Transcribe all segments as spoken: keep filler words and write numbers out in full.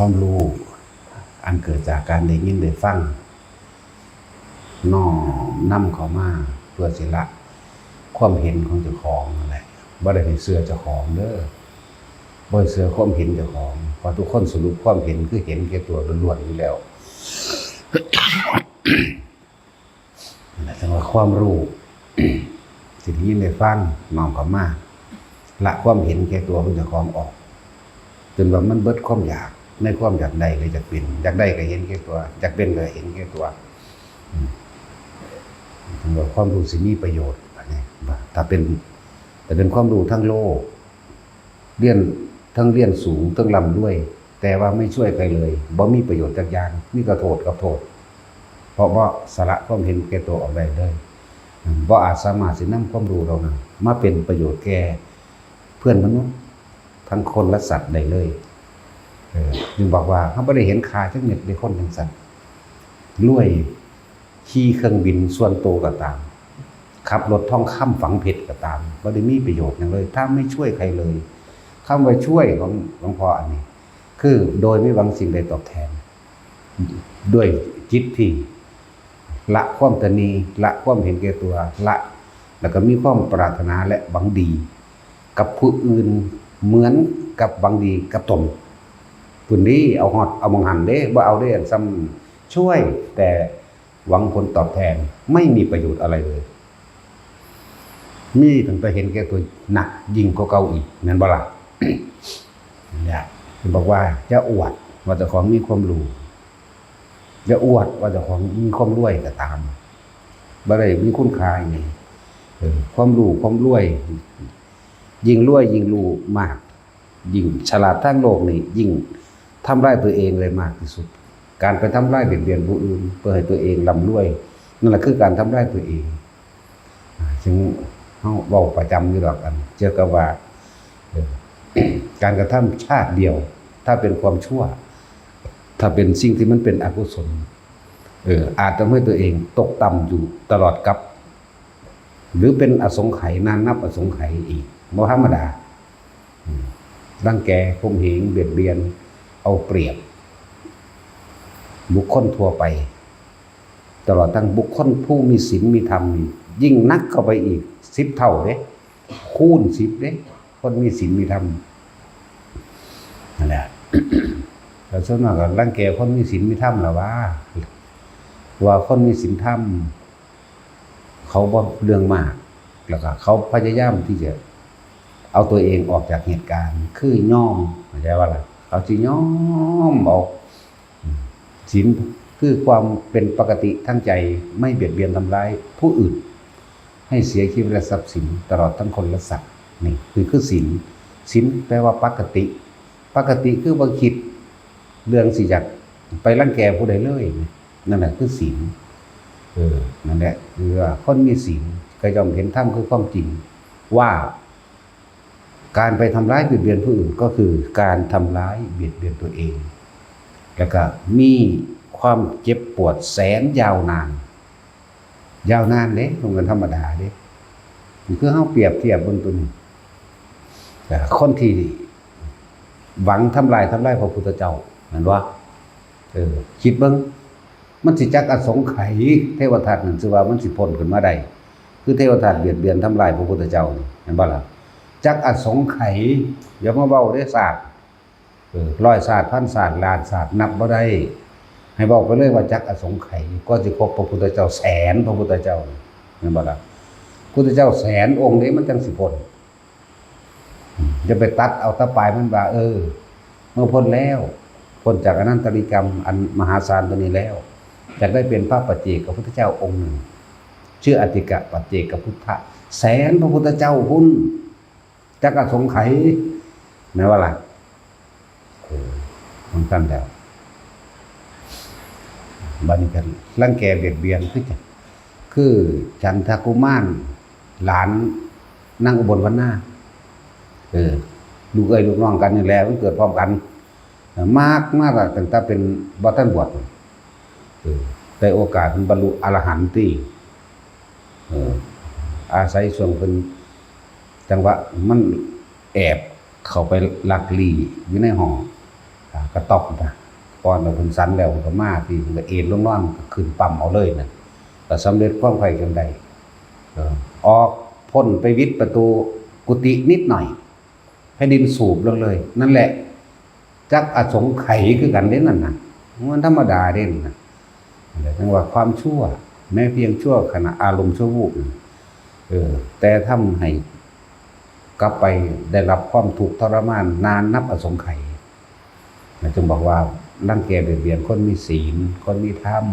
ความรู้อันเกิดจากการได้ยินได้ฟัง น้อมนำเข้ามาเพื่อสิละความเห็นของเจ้าของนั่นแหละ บ่ได้ให้เชื่อเจ้าของเด้อ บ่ให้เชื่อความเห็นเจ้าของ เพราะทุกคนสรุปความเห็นคือเห็นแก่ตัวล้วนๆอยู่แล้ว นั่นแหละ จั่งว่าความรู้ ที่ได้ยินได้ฟังน้อมเข้ามา ละความเห็นแก่ตัวของเจ้าของออก จนว่ามันเบิดความอยากในความอยากได้และอยากเป็น อยากได้ก็เห็นแก่ตัว อยากเป็นก็เห็นแก่ตัว อืม จั่งว่าความรู้สิมีประโยชน์ อันนี้ ถ้าเป็น แต่เป็นความรู้ทางโลก เรียน ทั้งเรียนสูง ทั้งร่ำรวย แต่ว่าไม่ช่วยใครเลย บ่มีประโยชน์จักอย่าง มีแต่โทษกับโทษ เพราะบ่สละความเห็นแก่ตัวออกได้เลย อืม บ่อาจสามารถสินำความรู้เหล่านั้นมาเป็นประโยชน์แก่เพื่อนมนุษย์ ทั้งคนและสัตว์ได้เลย เออ จึงบอกว่าเราบ่ได้เห็นค่าจักเม็ดเด้ คนจั่งซั้น รวย ขี่เครื่องบินส่วนตัวก็ตาม ขับรถทองคำฝังเพชรก็ตาม บ่ได้มีประโยชน์หยังเลย ถ้าไม่ช่วยใครเลย คำว่าช่วยของหลวงพ่ออันนี้ คือโดยไม่หวังสิ่งใดตอบแทน ด้วยจิตที่ละความตระหนี่ ละความเห็นแก่ตัว ละ แล้วก็มีความปรารถนาและหวังดีกับผู้อื่น เหมือนกับหวังดีกับตน ผู้นี้เอาฮอด เอาหม่องหั้นเด้ บ่เอาเด้ อันซ้ำช่วยแต่หวังผลตอบแทน ไม่มีประโยชน์อะไรเลย มีตั้งแต่เห็นแก่ตัวหนักยิ่งกว่าเก่าอีก แม่นบ่ล่ะ? เนี่ย เพิ่นบอกว่าอย่าอวดว่าเจ้าของมีความรู้ อย่าอวดว่าเจ้าของมีความรวยก็ตาม บ่ได้มีคุณค่าอิหยัง เออ ความรู้ความรวย ยิ่งรวยยิ่งรู้มาก ยิ่งฉลาดทางโลกนี่ ยิ่งทำลายตัวเองได้มากที่สุด การไปทำลายเบียดเบียนผู้อื่น เพื่อให้ตัวเองร่ำรวย นั่นแหละคือการทำลายตัวเอง อ่า ซึ่งเฮาเว้าประจำอยู่ดอก อันเกี่ยวกับว่า เออ การกระทำชาติเดียว ถ้าเป็นความชั่ว ถ้าเป็นสิ่งที่มันเป็นอกุศล เออ อาจทำให้ตัวเองตกต่ำอยู่ตลอดกาล หรือเป็นอสงไขยนานนับอสงไขยอีก บ่ธรรมดา อืม รังแก ข่มเหง เบียดเบียน เอาเปรียบ บุคคลทั่วไป ตลอดทั้งบุคคลผู้มีศีลมีธรรมนี่ ยิ่งหนักเข้าไปอีกสิบเท่าเด้ คูณสิบเด้ คนมีศีลมีธรรม นั่นแหละ แล้วส่วนมากก็รังแกคนมีศีลมีธรรมล่ะว่า ว่าคนมีศีลธรรม เขาบ่เรื่องมาก แล้วก็เขาพยายามที่จะเอาตัวเองออกจากเหตุการณ์ คือยอม เข้าใจว่าล่ะ เขาสิยอมเอา อืม ศีลคือความเป็นปกติทางใจ ไม่เบียดเบียนทำร้ายผู้อื่น ให้เสียชีวิตและทรัพย์สิน ตลอดทั้งคนและสัตว์ นี่คือ คือศีล ศีลแปลว่าปกติ ปกติคือบ่คิดเรื่องสิอยากไปรังแกผู้ใดเลย นั่นแหละคือศีล เออ นั่นแหละ คือว่าคนมีศีลก็ย่อมเห็นธรรมคือความจริง ว่าการไปทำร้ายเบียดเบียนผู้อื่นก็คือการทำร้ายเบียดเบียนตัวเอง แล้วก็มีความเจ็บปวดแสนยาวนาน ยาวนานเด้ บ่แม่นธรรมดาเด้ นี่คือเฮาเปรียบเทียบเบิ่งตัวนี้ แต่คนที่หวังทำลาย ทำลายพระพุทธเจ้า แม่นบ่? เออ คิดเบิ่ง มันสิจักอสงไขย เทวทัตนั่น สิว่ามันสิพ้นขึ้นมาได้ คือเทวทัตเบียดเบียนทำลายพระพุทธเจ้านี่ แม่นบ่ล่ะ? จักอสงไขย อย่ามาเว้าเด้ ชาติ เออ ร้อยชาติ พันชาติ ล้านชาติ นับบ่ได้ ให้เว้าไปเลยว่าจักอสงไขย กว่าสิครบพระพุทธเจ้าแสนพระพุทธเจ้า แม่นบ่ล่ะ? พุทธเจ้าแสนองค์เด้ มันจั่งสิพ้น อืม อย่าไปตัดเอาแต่ปลายมันว่า เออ เมื่อพ้นแล้ว พ้นจากอนันตริยกรรมอันมหาศาลตัวนี้แล้ว จักได้เป็นพระปัจเจกพุทธเจ้าองค์หนึ่ง ชื่ออติกะปัจเจกพุทธะ แสนพระพุทธเจ้าพุ้น จักอสงไขย แม่นบ่ล่ะ? เออ ของท่านแล้ว บัดนี้ก็รังแกเบียดเบียน คือจัง คือฉันทกุมาร หลานนางอุบลวรรณา เออ ลูกเอื้อยลูกน้องกันนี่แหละ มันเกิดพร้อมกัน เออ มักมาตั้งแต่เป็นบ่ทันบวช เออ ได้โอกาสบรรลุอรหันต์ติ เออ อาศัยช่วงเพิ่น จังหวะมันแอบเข้าไปลักลี้อยู่ในห้อง อ่า ก็ ต็อปนะ ก่อนเพิ่นสันแล้วเพิ่นก็มาที่เพิ่นก็เอนลงนอนก็ขึ้นปั๊มเอาเลยนะ ก็สำเร็จความใคร่จนได้ เออ ออกพ้นไปวิดประตูกุฏินิดหน่อย แผ่นดินสูบลงเลย นั่นแหละ จักอสงไขยคือกันเด้นั่นนะ มันธรรมดาเด้นั่นนะ นั่นแหละจั่งว่าความชั่ว แม้เพียงชั่วขณะ อารมณ์ชั่ววูบ เออ แต่ทำให้กลับไปได้รับความทุกข์ทรมานนานนับอสงไขย นะ จึงบอกว่ารังแกเบียดเบียนคนมีศีล คนมีธรรม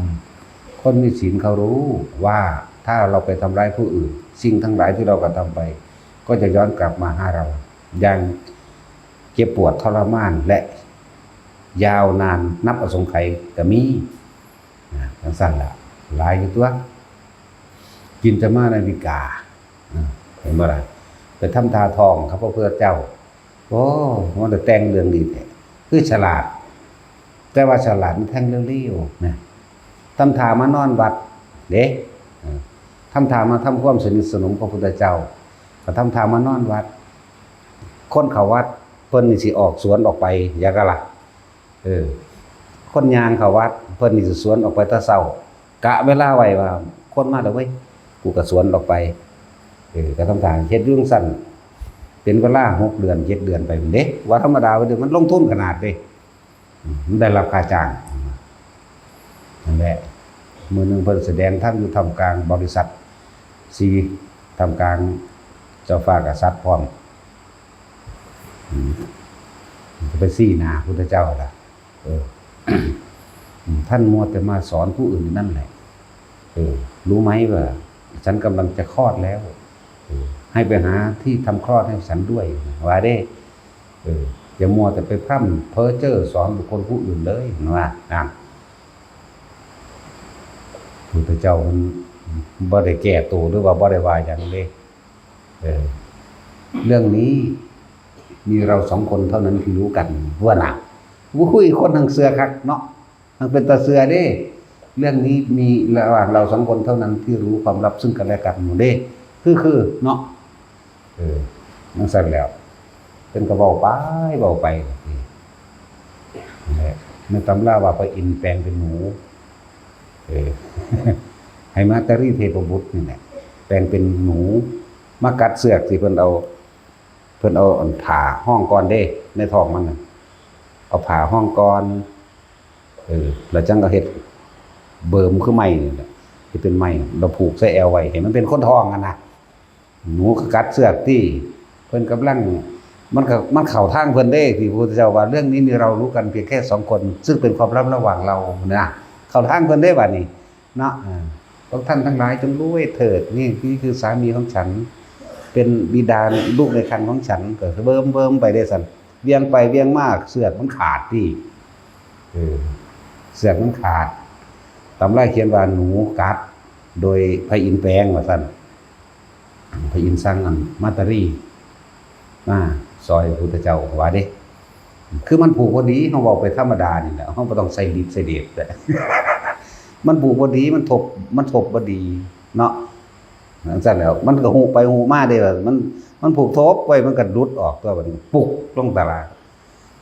คนมีศีลเขารู้ว่าถ้าเราไปทำร้ายผู้อื่น สิ่งทั้งหลายที่เรากระทำไป ก็จะย้อนกลับมาหาเรา อย่างเจ็บปวดทรมานและยาวนานนับอสงไขยก็มี นะ จั่งซั่นล่ะ หลายอยู่ตัว กินจะมานาวิกา อ่า เห็นบ่ล่ะ ไปทำท่าท้องครับพระพุทธเจ้า โอ้ มันจะแต่งเรื่องดีแท้ คือฉลาด แต่ว่าฉลาดมันแทงเร็วๆนะ ทำท่ามานอนวัดเด้ เออ ทำท่ามาทำความสนิทสนมกับพระพุทธเจ้า ก็ทำท่ามานอนวัด คนเข้าวัด เพิ่นนี่สิออกสวนออกไป อย่างกะล่ะ เออ คนย่างเข้าวัด เพิ่นนี่สิสวนออกไปแต่เช้า กะเวลาไว้ว่า คนมาแล้วเว้ย กูก็สวนออกไป เออ ก็ทำท่าเฮ็ดอยู่จั่งซั่น เป็นเวลาหกเดือน เจ็ดเดือนไปพู้นเด้ ว่าธรรมดาว่าเด้ มันลงทุนขนาดเด้ อืม มันได้รับค่าจ้าง นั่นแหละ มื้อหนึ่งเพิ่นแสดงธรรมอยู่ท่ามกลางบริษัทสี่ ท่ามกลางเจ้าฟ้ากษัตริย์พร้อม อืม จะไปซี้หน้าพุทธเจ้าล่ะ เออ อืม ท่านมัวแต่มาสอนผู้อื่นอยู่นั่นแหละ เออ รู้ไหมว่าฉันกำลังจะคลอดแล้ว เออ ให้ไปหาที่ทำคลอดให้ฉันด้วย ว่าเด้ เออ อย่ามัวแต่ไปพร่ำเพ้อเจ้อสอนบุคคลผู้อื่นเลย ว่า อ่ะ พุทธเจ้ามันบ่ได้แก้ตัวหรือว่าบ่ได้ว่าหยังเด้ เออ เรื่องนี้มีเราสองคนเท่านั้นที่รู้กัน ว่าน่ะ อุ้ย คนทั้งเชื่อคักเนาะ ทั้งเป็นตาเชื่อเด้ เรื่องนี้มีระหว่างเราสองคนเท่านั้นที่รู้ความลับซึ่งกันและกันหมู่เด้ คือ คือเนาะ เออ จั่งซั่นแล้ว เพิ่นก็เว้าไป เว้าไป นี่แหละ ในตำราว่าพระอินทร์แปลงเป็นหนู เออ ให้มาตารีเทพบุตรนี่แหละ แปลงเป็นหนู มากัดเชือกที่เพิ่นเอา เพิ่นเอาอันผ้าห้องก่อนเด้ ในท้องมันน่ะ เอาผ้าห้องก่อน เออ แล้วจั่งเอาเฮ็ดเบิ่มคือไม้นี่แหละ เฮ็ดเป็นไม้ แล้วผูกใส่แอวไว้ ให้มันเป็นคนท้องหั่นนะ หนูก็กัดเชือกตี้ เพิ่นกำลัง มันก็ มันเข้าทางเพิ่นเด้ ที่พระพุทธเจ้าว่า เรื่องนี้นี่เรารู้กันเพียงแค่สองคน ซึ่งเป็นความลับระหว่างเรานะ เข้าทางเพิ่นเด้บัดนี้ เนาะ อ่า พวกท่านทั้งหลายจงรู้ไว้เถิด นี่ นี่คือสามีของฉัน เป็นบิดาลูกในครรภ์ของฉัน ก็เบิ่มเบิ่มไปได้ซั่น เวียงไปเวียงมา เชือกมันขาดตี้ เออ เชือกมันขาด ตำราเขียนว่าหนูกัด โดยพระอินทร์แปลงว่าซั่น พระอินทร์สั่งอันมาตารีมาซอยพระพุทธเจ้าว่าเด้ คือมันผูกบ่ดี เฮาเว้าไปธรรมดานี่แหละ เฮาบ่ต้องใส่ฤทธิ์ใส่เดช มันผูกบ่ดี มันทบ มันทบบ่ดีเนาะ จั่งซั่นแล้ว มันก็ฮู้ไปฮู้มาเด้ว่า มัน มันผูกทบไว้ มันก็หลุดออกตัวบัดนี้ ปุกลงตลาด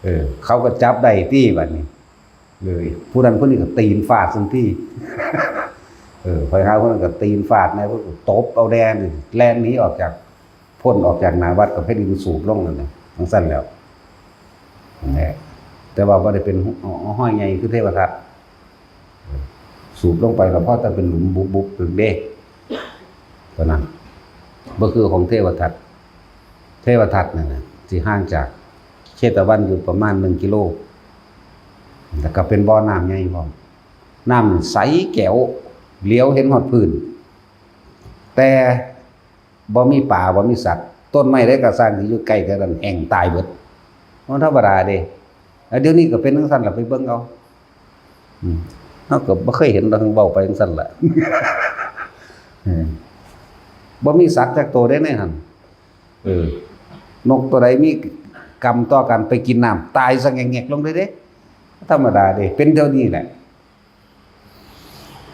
เออ เขาก็จับได้ตี้บัดนี้ เลย ผู้นั้นผู้นี้ก็ตีนฟาดซั่นตี้ เออ ไปหาผู้นั้นก็ตีนฟาด นายพวกก็ตบเอาแดน แล่นหนีออกจาก พ้นออกจากหน้าวัดก็แผ่นดินสูบลงนั่นน่ะ จั่งซั่นแล้ว นั่นแหละ แต่ว่าบ่ได้เป็นห้อยใหญ่คือเทวทัต สูบลงไปแล้วพอแต่เป็นหลุมบุบๆ เด้ เท่านั้น บ่คือของเทวทัต เทวทัตนั่นน่ะ สิห่างจากเชตวันอยู่ประมาณหนึ่งกิโล แล้วก็เป็นบ่อน้ำใหญ่พร้อม น้ำใสแจ๋ว เหลียวเห็นฮอดพื้น แต่บ่มีปลา บ่มีสัตว์ ต้นไม้ใดก็ซ่างที่อยู่ใกล้แถวนั้นแห้งตายเบิด มันธรรมดาเด้ แล้วเดี๋ยวนี้ก็เป็นจั่งซั่นล่ะ ไปเบิ่งเอา อืม เฮาก็บ่เคยเห็นดอก เว้าไปจั่งซั่นล่ะ อืม บ่มีสัตว์จักตัวเด้ในหั่น เออ นกตัวใดมีกรรมต่อกันไปกินน้ำ ตายสะแงกๆ ลงเลยเด้ ธรรมดาเด้ เป็นเท่านี้แหละ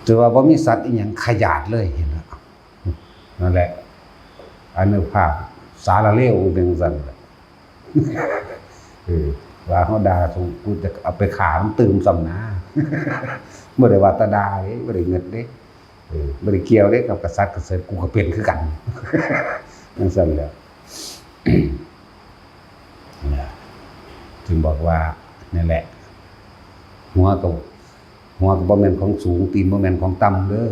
ถือว่าบ่มีสัตว์อีหยังขยาดเลย เห็นแล้ว นั่นแหละ อานุภาพสาระเลวเป็นจั่งซั่นแหละ เออ ว่าเขาด่าสูง กูจะเอาไปฆ่ามันตื่มซ้ำนะ บ่ได้ว่าแต่ด่าเด้ บ่ได้เงินเด้ เออ บ่ได้เกี่ยวเด้กับกษัตริย์กระเสริฐ กูก็เป็นคือกัน จั่งซั้นแหละ จึงบอกว่า นั่นแหละ หัวก็ หัวก็บ่แม่นของสูง ตีนบ่แม่นของต่ำเด้อ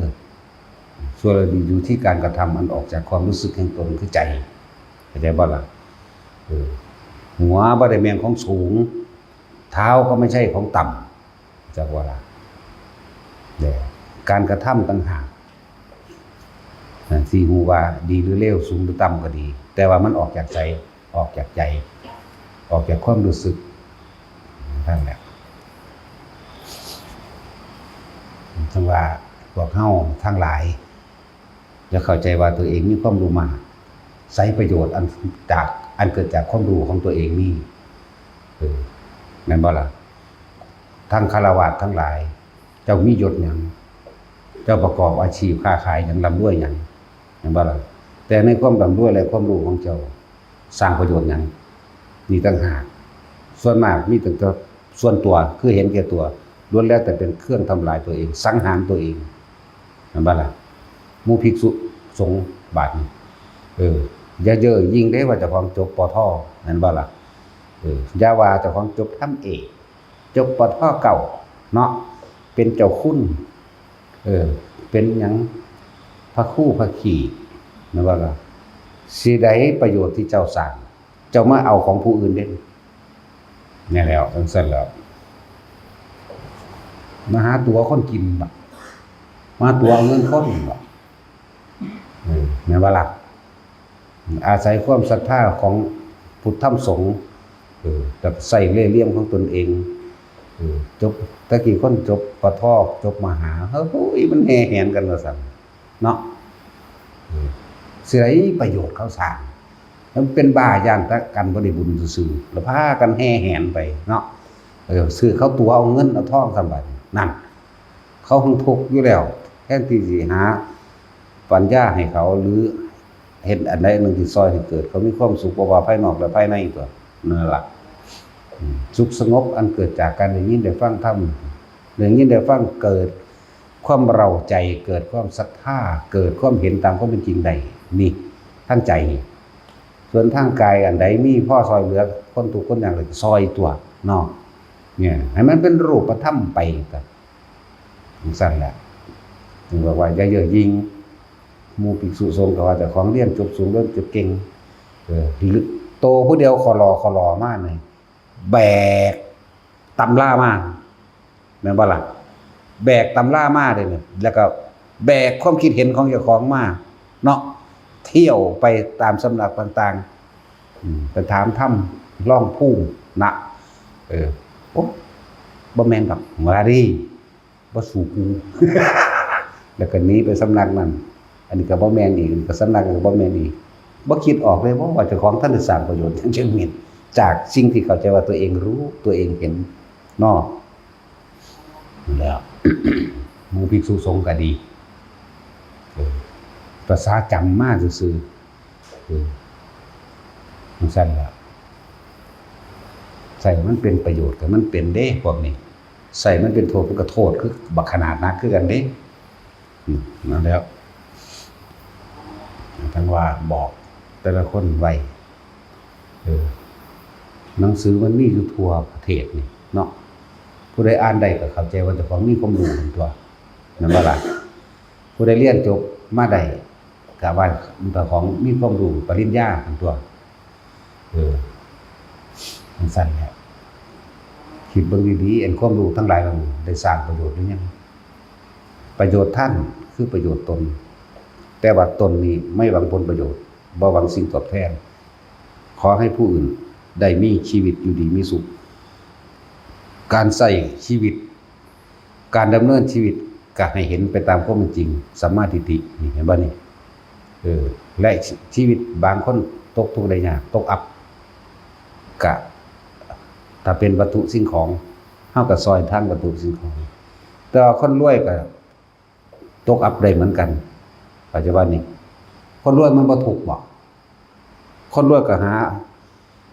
ส่วนอยู่ที่การกระทำอันออกจากความรู้สึกแห่งตนคือใจ เข้าใจบ่ล่ะ เออ หัวบ่ได้แม่นของสูง เท้าก็ไม่ใช่ของต่ำ จักว่าล่ะ แต่การกระทำต่างหาก นะ ที่รู้ว่าดีหรือเลว สูงหรือต่ำก็ดี แต่ว่ามันออกจากใจ ออกจากใจ ออกจากความรู้สึก นั่นแหละ จั่งว่าพวกเฮาทั้งหลาย อย่าเข้าใจว่าตัวเองมีความรู้มาก ใช้ประโยชน์อันจาก อันเกิดจากความรู้ของตัวเองนี่ เออ แม่นบ่ล่ะ? ทั้งฆราวาสทั้งหลาย เจ้ามียศหยัง? เจ้าประกอบอาชีพค้าขายหยัง ร่ำรวยหยัง แม่นบ่ล่ะ? แต่ในความร่ำรวยและความรู้ของเจ้า สร้างประโยชน์หยัง? นี่ต่างหาก ส่วนมากมีแต่ส่วนตัว คือเห็นแก่ตัว ล้วนแล้วแต่เป็นเครื่องทำลายตัวเอง สังหารตัวเอง แม่นบ่ล่ะ? หมู่ภิกษุสงฆ์บาดนี้ เออ อย่าเย้อหยิ่งเด้ว่าเจ้าของจบ ป.ท แม่นบ่ล่ะ? เออ อย่าว่าเจ้าของจบธรรมเอก จบ ป.ท เก้า เนาะ เป็นเจ้าคุณ เออ เป็นหยัง พระครูพระขี้ แม่นบ่ล่ะ? สิได้ประโยชน์ที่เจ้าสร้าง เจ้ามาเอาของผู้อื่นเด้ นี่แหล้ว จั่งซั้นแหล้ว มาหาตั๋วคนกินบ่ มาตั๋วเอาเงินคนบ่ เออ แม่นบ่ล่ะ? อาศัยความศรัทธาของพุทธธรรมสงฆ์ เออ กับใส่เล่ห์เหลี่ยมของตนเอง เออ จบ แต่กี้คนจบ ป.ท จบ ม.หา โอ้ย มันแห่แหนกันว่าซั่น เนาะ เออ สิได้ประโยชน์เขาสร้าง มันเป็นบ้าย้านแต่กันบ่ได้บุญซื่อๆ แล้วพากันแห่แหนไปเนาะ เออ ซื้อเขาตั๋วเอาเงินเอาทองซ้ำบัดนี้ นั่น เขาคงทุกข์อยู่แล้ว แทนที่สิหาปัญญาให้เขา หรือเฮ็ดอันใดอันหนึ่งที่ซอยให้เกิดเขามีความสุข บ่ว่าภายนอกและภายในตัว นั่นล่ะ อืม สุขสงบอันเกิดจากการได้ยินได้ฟังธรรม ได้ยินได้ฟังเกิด ความเร้าใจ เกิดความศรัทธา เกิดความเห็นตามความเป็นจริงได้ นี่ ทางใจนี่ ส่วนทางกายอันใดมีพอซอยเหลือคนทุกข์คนยากเลย ซอยตัวเนาะ เนี่ย ให้มันเป็นรูปธรรมไปก็จั่งซั้นแหละ จึงบอกว่าอย่าเย้อหยิ่ง หมู่ภิกษุสงฆ์ก็ว่าเจ้าของเรียนจบสูง เรียนจบเก่ง เออ โตผู้เดียวขอหล่อขอหล่อมานี่ แบกตำรามา แม่นบ่ล่ะ? แบกตำรามาเด้เนี่ย แล้วก็แบกความคิดเห็นของเจ้าของมาเนาะ เที่ยวไปตามสำนักต่างๆ อืม ไปถามธรรม ลองภูมินะ เออ โอ้ บ่แม่นดอก ว่าดี บ่สู้กู แล้วก็หนีไปสำนักนั้น อันนี้ก็บ่แม่นอีก อันนี้ก็สำนักนั้นก็บ่แม่นอีก บ่คิดออกเลยว่า ว่าเจ้าของทันได้สร้างประโยชน์หยังจักเม็ด จากสิ่งที่เข้าใจว่าตัวเองรู้ ตัวเองเห็นเนาะ แล้ว หมู่ภิกษุสงฆ์ก็ดี เออ ภาษาจำมาซื่อๆ เออ จั่งซั้นล่ะ ใช้มันเป็นประโยชน์ก็มันเป็นเด้ พวกนี้ ใช้มันเป็นโทษมันก็โทษคือบักขนาดนักคือกันเด้ อืม นั่นแหล้ว จั่งว่าบอกแต่ละคนไว้ เออ หนังสือมันมีอยู่ทั่วประเทศนี่เนาะ ผู้ใดอ่านได้ก็เข้าใจว่าเจ้าของมีความรู้นั่นตั๊ว แม่นบ่ล่ะ? ผู้ใดเรียนจบมาได้ ก็ว่าเจ้าของมีความรู้ปริญญานั่นตั๊ว เออ จั่งซั้นแหละ คิดเบิ่งดีๆ อันความรู้ทั้งหลายเหล่านี้ได้สร้างประโยชน์หรือยัง? ประโยชน์ท่านคือประโยชน์ตน แต่ว่าตนนี้ไม่หวังผลประโยชน์ บ่หวังสิ่งตอบแทน ขอให้ผู้อื่นได้มีชีวิตอยู่ดีมีสุข การใช้ชีวิต การดำเนินชีวิตก็ให้เห็นไปตามความเป็นจริง สัมมาทิฏฐิ นี่เห็นบ่นี่? เออ และชี ชีวิตบางคนตกทุกข์ได้ยาก ตกอับ ก็ถ้าเป็นวัตถุสิ่งของ เฮาก็ซอยทางวัตถุสิ่งของ แต่ว่าคนรวยก็ตกอับได้เหมือนกัน ปัจจุบันนี้ คนรวยมันบ่ทุกข์บ่? คนรวยก็หา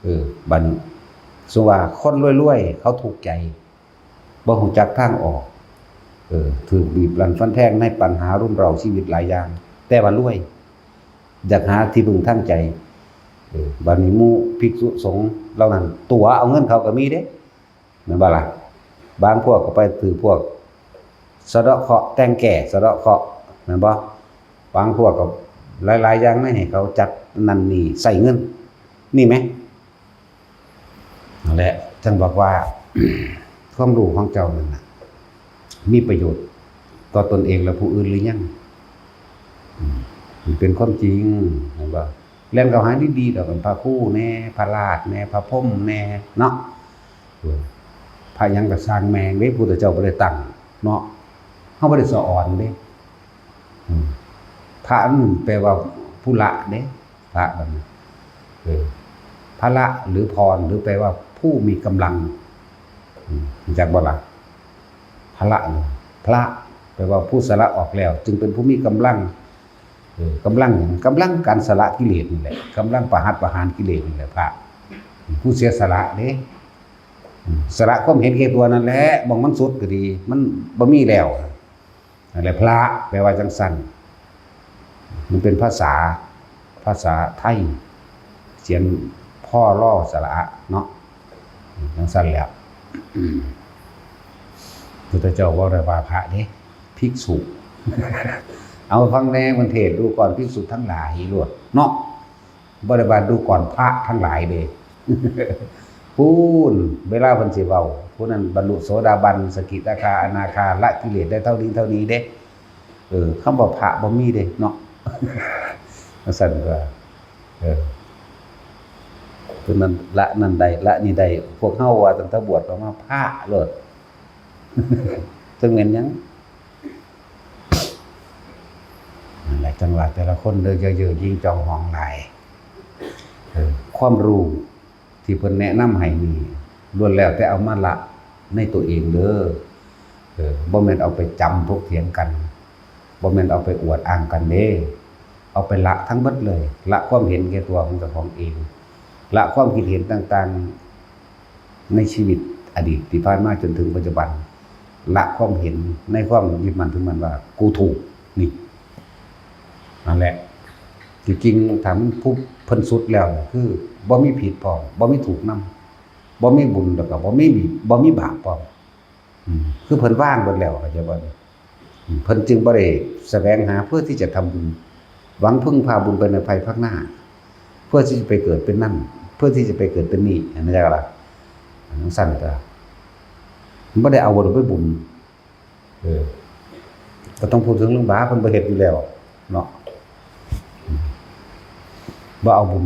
เออ บัดนี้ สมมุติว่าคนรวยๆ เขาทุกข์ใจ บ่ฮู้จักทางออก เออ ถูกบีบรันฟันแทงในปัญหารุมเร้าชีวิตหลายอย่าง แต่ว่ารวย อยากหาที่พึ่งทางใจ เออ บัดนี้หมู่ภิกษุสงฆ์เหล่านั้นตั๋วเอาเงินเขาก็มีเด้ แม่นบ่ล่ะ บางพวกก็ไปถือพวกสะเดาะเคราะห์ แต่งแก้สะเดาะเคราะห์ แม่นบ่ บางพวกก็หลายๆ อย่างในให้เขาจัดนั่นนี่ใส่เงิน นี่ไหม นั่นแหละ จั่งบอกว่า ความรู้ของเจ้านั่นน่ะ มีประโยชน์ต่อตนเองและผู้อื่นหรือยัง อืม มันเป็นความจริง เห็นบ่ แล่นเข้าหาดีๆ ดอก พระครูแน่ พระราชแน่ พระพรหมแน่ เนาะ เออ พระหยังก็ซ่างแม่งเด้ พุทธเจ้าบ่ได้ตั้ง เนาะ เฮาบ่ได้สะออนเด้ อืม พระนั่นแปลว่าผู้ละเด้ พระบัดนี้ เออ พระละหรือพร หรือแปลว่าผู้มีกำลัง อืม รู้จักบ่ล่ะ พระละนี่ พระ แปลว่าผู้สละออกแล้ว จึงเป็นผู้มีกำลัง เออ กำลังหยัง กำลังการสละกิเลสนี่แหละ กำลังประหัตประหารกิเลสนี่แหละ พระ ผู้เสียสละเด้ อืม สละความเห็นแก่ตัวนั่นแหละ หม่องมันสุดก็ดี มันบ่มีแล้ว นั่นแหละ พระ แปลว่าจั่งซั่น มันเป็นภาษา ภาษาไทย เขียน พอ ลอ สระอะ เนาะ จั่งซั่นแหล้ว อืม พุทธเจ้าบ่ได้ว่าพระเด้ ภิกษุ เอาฟังแน่ มันเทศน์ดูก่อนภิกษุทั้งหลายโลด เนาะ บ่ได้ว่าดูก่อนพระทั้งหลายเด้ พู้น เวลาเพิ่นสิเว้า ผู้นั้นบรรลุโสดาบัน สกิทาคา อนาคา ละกิเลสได้เท่านี้เท่านี้เด้ เออ คำว่าพระบ่มีเด้เนาะ ว่าซั่นก็ เออ ผู้นั้นละนั่นได้ ละนี่ได้ พวกเฮาว่าตั้งแต่บวชออกมาพระโลด จั่งแม่นหยัง นั่นแหละ จั่งว่าแต่ละคนเด้อ เย่อหยิ่งจองหองหลาย เออ ความรู้ที่เพิ่นแนะนำให้นี่ ล้วนแล้วแต่เอามาละในตัวเองเด้อ เออ บ่แม่นเอาไปจำถกเถียงกัน บ่แม่นเอาไปอวดอ้างกันเด้ เอาไปละทั้งเบิดเลย ละความเห็นแก่ตัวของเจ้าของเอง ละความคิดเห็นต่างๆ ในชีวิตอดีตที่ผ่านมาจนถึงปัจจุบัน ละความเห็นในความยึดมั่นถือมั่นว่ากูถูก นี่ นั่นแหละ ที่จริงถ้ามันผู้เพิ่นสุดแล้วนี่คือบ่มีผิดพร้อม บ่มีถูกนำ บ่มีบุญแล้วก็บ่มี บ่มีบาปพร้อม อืม คือเพิ่นวางเบิดแล้ว เข้าใจบ่ อืม เพิ่นจึงบ่ได้แสวงหาเพื่อที่จะทำบุญ หวังพึ่งพาบุญไปในภายภาคหน้า เพื่อที่จะไปเกิดเป็นนั่น เพื่อที่จะไปเกิดเป็นนี่ เข้าใจล่ะ จั่งซั่นก็ มันบ่ได้เอาบ่ได้ไปบุญ เออ ก็ต้องพูดถึงเรื่องบาป เพิ่นบ่เฮ็ดอยู่แล้วเนาะ บ่เอาบุญ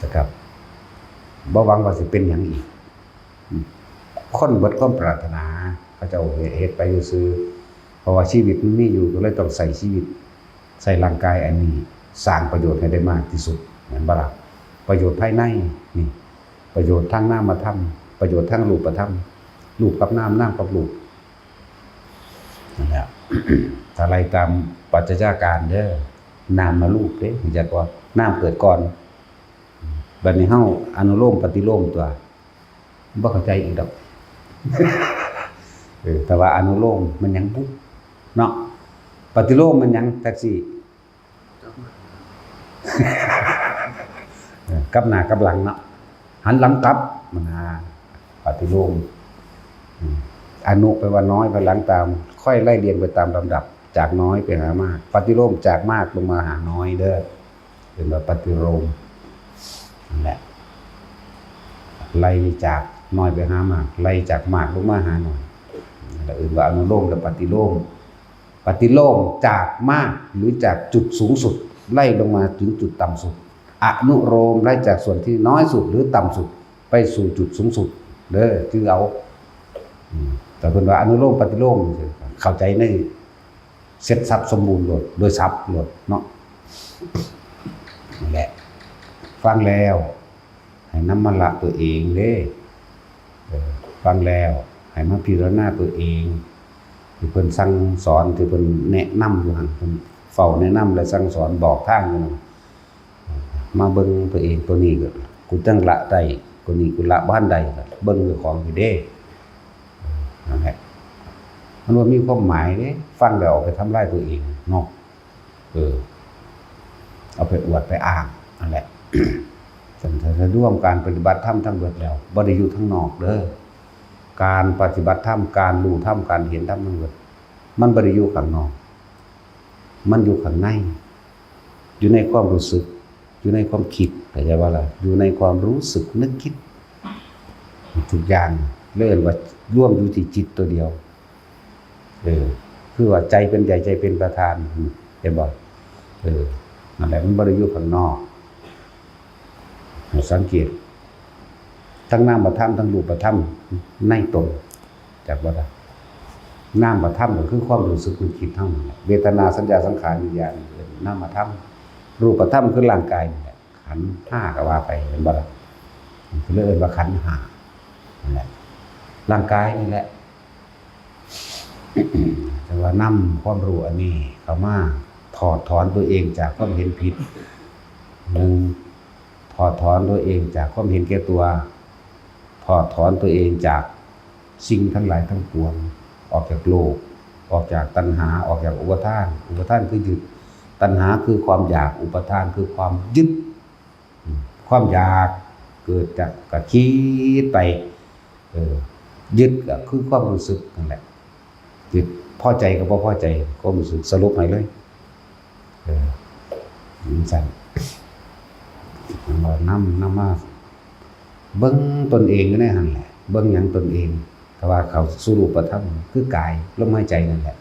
นะครับ บ่หวังว่าสิเป็นหยังอีก คนเบิดความปรารถนา เขาเจ้าเฮ็ดไปซื่อๆ เพราะว่าชีวิตมันมีอยู่ ก็เลยต้องใช้ชีวิต ใช้ร่างกายอันนี้ สร้างประโยชน์ให้ได้มากที่สุด แม่นบ่ล่ะ ประโยชน์ภายในนี่ ประโยชน์ทางนามธรรม ประโยชน์ทางรูปธรรม รูปกับนาม นามกับรูป นั่นแหละ ถ้าไล่ตามปัจจัยการเด้อ นามมารูปเด้ รู้จักบ่ นามเกิดก่อน บัดนี้เฮาอนุโลมปฏิโลมตัว บ่เข้าใจอีกดอก เออ แต่ว่าอนุโลมมันหยังบุ เนาะ ปฏิโลมมันหยัง จั่งซี้ เออ กลับหน้ากลับหลังเนาะ หันหลังกลับ มันหา ปฏิโลม อืม อนุแปลว่าน้อย ภายหลังตาม ค่อยไล่เรียงไปตามลำดับ จากน้อยไปหามาก ปฏิโลมจากมากลงมาหาน้อยเด้อ เรียกว่าปฏิโลม นั่นแหละ ไล่จากน้อยไปหามาก ไล่จากมากลงมาหาน้อย นั่นแหละ เรียกว่าอนุโลมและปฏิโลม ปฏิโลมจากมากหรือจากจุดสูงสุด ไล่ลงมาถึงจุดต่ำสุด อนุโลมไล่จากส่วนที่น้อยสุดหรือต่ำสุด ไปสู่จุดสูงสุด เด้อ คือเอา อืม แต่เพิ่นว่าอนุโลมปฏิโลม เข้าใจในเสร็จสับสมบูรณ์โลด โดยสับโลดเนาะ นั่นแหละ ฟังแล้ว ให้นำมาละตัวเองเด้ เออ ฟังแล้ว ให้มาพิจารณาตัวเอง ที่เพิ่นสั่งสอน ที่เพิ่นแนะนำอยู่หั่น เพิ่นเฝ้าแนะนำและสั่งสอนบอกทางอยู่นั่น มาเบิ่งตัวเองตัวนี้ก็ กูจั่งละได้ คนนี้กูละบ่ทันได้ เบิ่งเจ้าของอยู่เด้ นั่นแหละ มันบ่มีความหมายเด้ ฟังแล้วเอาไปทำลายตัวเองเนาะ เออ เอาไปอวดไปอ้างนั่นแหละ สันทะร่วมการปฏิบัติธรรมทั้งเบิดแล้ว บ่ได้อยู่ทางนอกเด้อ การปฏิบัติธรรม การรู้ธรรม การเห็นธรรมทั้งเบิด มันบ่ได้อยู่ข้างนอก มันอยู่ข้างใน อยู่ในความรู้สึก อยู่ในความคิด เข้าใจบ่ล่ะ อยู่ในความรู้สึกนึกคิด ทุกอย่าง เลยเอิ้นว่ารวมอยู่ที่จิตตัวเดียว เออ คือว่าใจเป็นใหญ่ ใจเป็นประธาน เห็นบ่ เออ นั่นแหละ มันบ่ได้อยู่ข้างนอก ให้สังเกต ทั้งนามธรรม ทั้งรูปธรรมในตน จักบ่ล่ะ นามธรรมก็คือความรู้สึกนึกคิดเฮานั่นแหละ เวทนา สัญญา สังขาร วิญญาณ เอิ้นนามธรรม รูปธรรมคือร่างกายนี่แหละ ขันธ์ห้าก็ว่าไป เห็นบ่ล่ะ ก็เลยเอิ้นว่าขันธ์ห้านั่นแหละ ร่างกายนี่แหละ แต่ว่านำความรู้อันนี้เข้ามาถอดถอนตัวเองจากความเห็นผิด หนึ่ง ถอดถอนตัวเองจากความเห็นแก่ตัว ถอดถอนตัวเองจากสิ่งทั้งหลายทั้งปวง ออกจากโลภ ออกจากตัณหา ออกจากอุปาทาน อุปาทานคือยึด ตัณหาคือความอยาก อุปาทานคือความยึด ความอยากเกิดจาก ก็คิดไป เออ ยึดก็คือความรู้สึกนั่นแหละ ยึด พอใจกับบ่พอใจ ความรู้สึก สรุปให้เลย เออ จั่งซั้น มันว่านำ นำมาเบิ่งตนเองอยู่ในหั่นแหละ เบิ่งหยังตนเอง แต่ว่าเข้าสู่รูปธรรมคือกาย ลมหายใจนั่นแหละ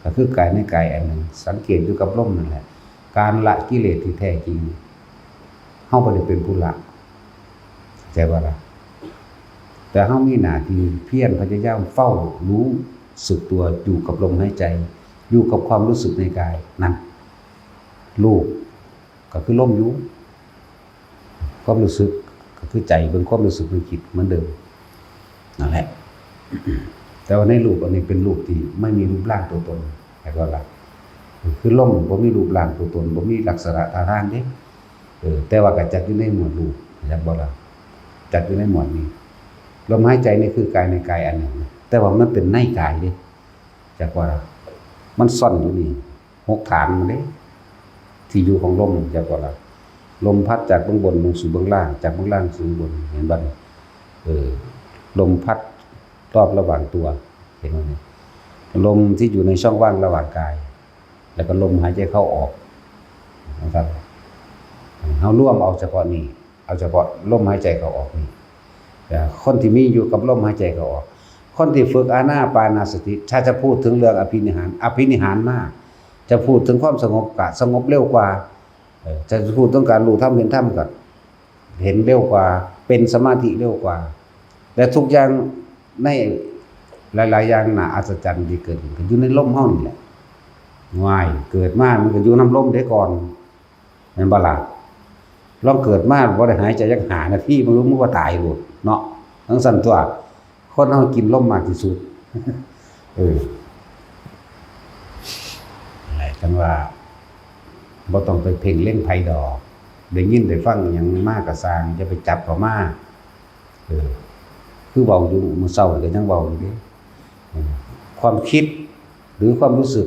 ก็คือกายในกายอันหนึ่ง สังเกตอยู่กับลมนั่นแหละ การละกิเลสที่แท้จริง เฮาบ่ได้เป็นผู้ละ เข้าใจบ่ล่ะ แต่เฮามีหน้าที่เพียรพยายามเฝ้ารู้สึกตัวอยู่กับลมหายใจ อยู่กับความรู้สึกในกาย นั่น รูปก็คือลมอยู่ ความรู้สึกก็คือใจ เบิ่งความรู้สึกนึกคิดเหมือนเดิม นั่นแหละ แต่ว่าในรูปอันนี้เป็นรูปที่ไม่มีรูปร่างตัวตน เข้าใจบ่ล่ะ คือลมบ่มีรูปร่างตัวตน บ่มีลักษณะท่าทางเด้ เออ แต่ว่าก็จัดอยู่ในหมวดรูป เข้าใจบ่ล่ะ จัดอยู่ในหมวดนี้ ลมหายใจนี่คือกายในกายอันหนึ่งนะ แต่ว่ามันเป็นในกายเด้ จักว่ามันซ่อนอยู่นี่ หกฐานมันเด้ ที่อยู่ของลม จักว่าล่ะ ลมพัดจากเบื้องบนลงสู่เบื้องล่าง จากเบื้องล่างสู่เบื้องบน เห็นบ่นี่ เออ ลมพัดรอบระหว่างตัว เห็นบ่นี่ ลมที่อยู่ในช่องว่างระหว่างกาย แล้วก็ลมหายใจเข้าออก นะครับ เฮารวมเอาเฉพาะนี่ เอาเฉพาะลมหายใจเข้าออกนี่ แต่คนที่มีอยู่กับลมหายใจเข้าออก คนที่ฝึกอานาปานสติ ถ้าจะพูดถึงเรื่องอภินิหาร อภินิหารมาก จะพูดถึงความสงบก็สงบเร็วกว่า เออ จะพูดถึงการรู้ธรรมเห็นธรรมก็เห็นเร็วกว่า เป็นสมาธิเร็วกว่า และทุกอย่างในหลายๆอย่างน่าอัศจรรย์ที่เกิดขึ้นก็อยู่ในลมเฮานี่แหละ ว้าย เกิดมามันก็อยู่นำลมเด้ก่อน แม่นบ่ล่ะ ลองเกิดมาบ่ได้หายใจจักห้านาที มันรู้มันก็ตายโลดเนาะ จั่งซั้นตั๊ว คนเฮากินลมมากที่สุด เออ นั่นแหละ จั่งว่า บ่ต้องไปเพ่งเล็งไผดอก ได้ยินได้ฟังหยังมาก็ซ่าง อย่าไปจับเข้ามา เออ คือเว้าอยู่มื้อเช้านี่ก็ยังเว้าอยู่เด้ เออ ความคิดหรือความรู้สึก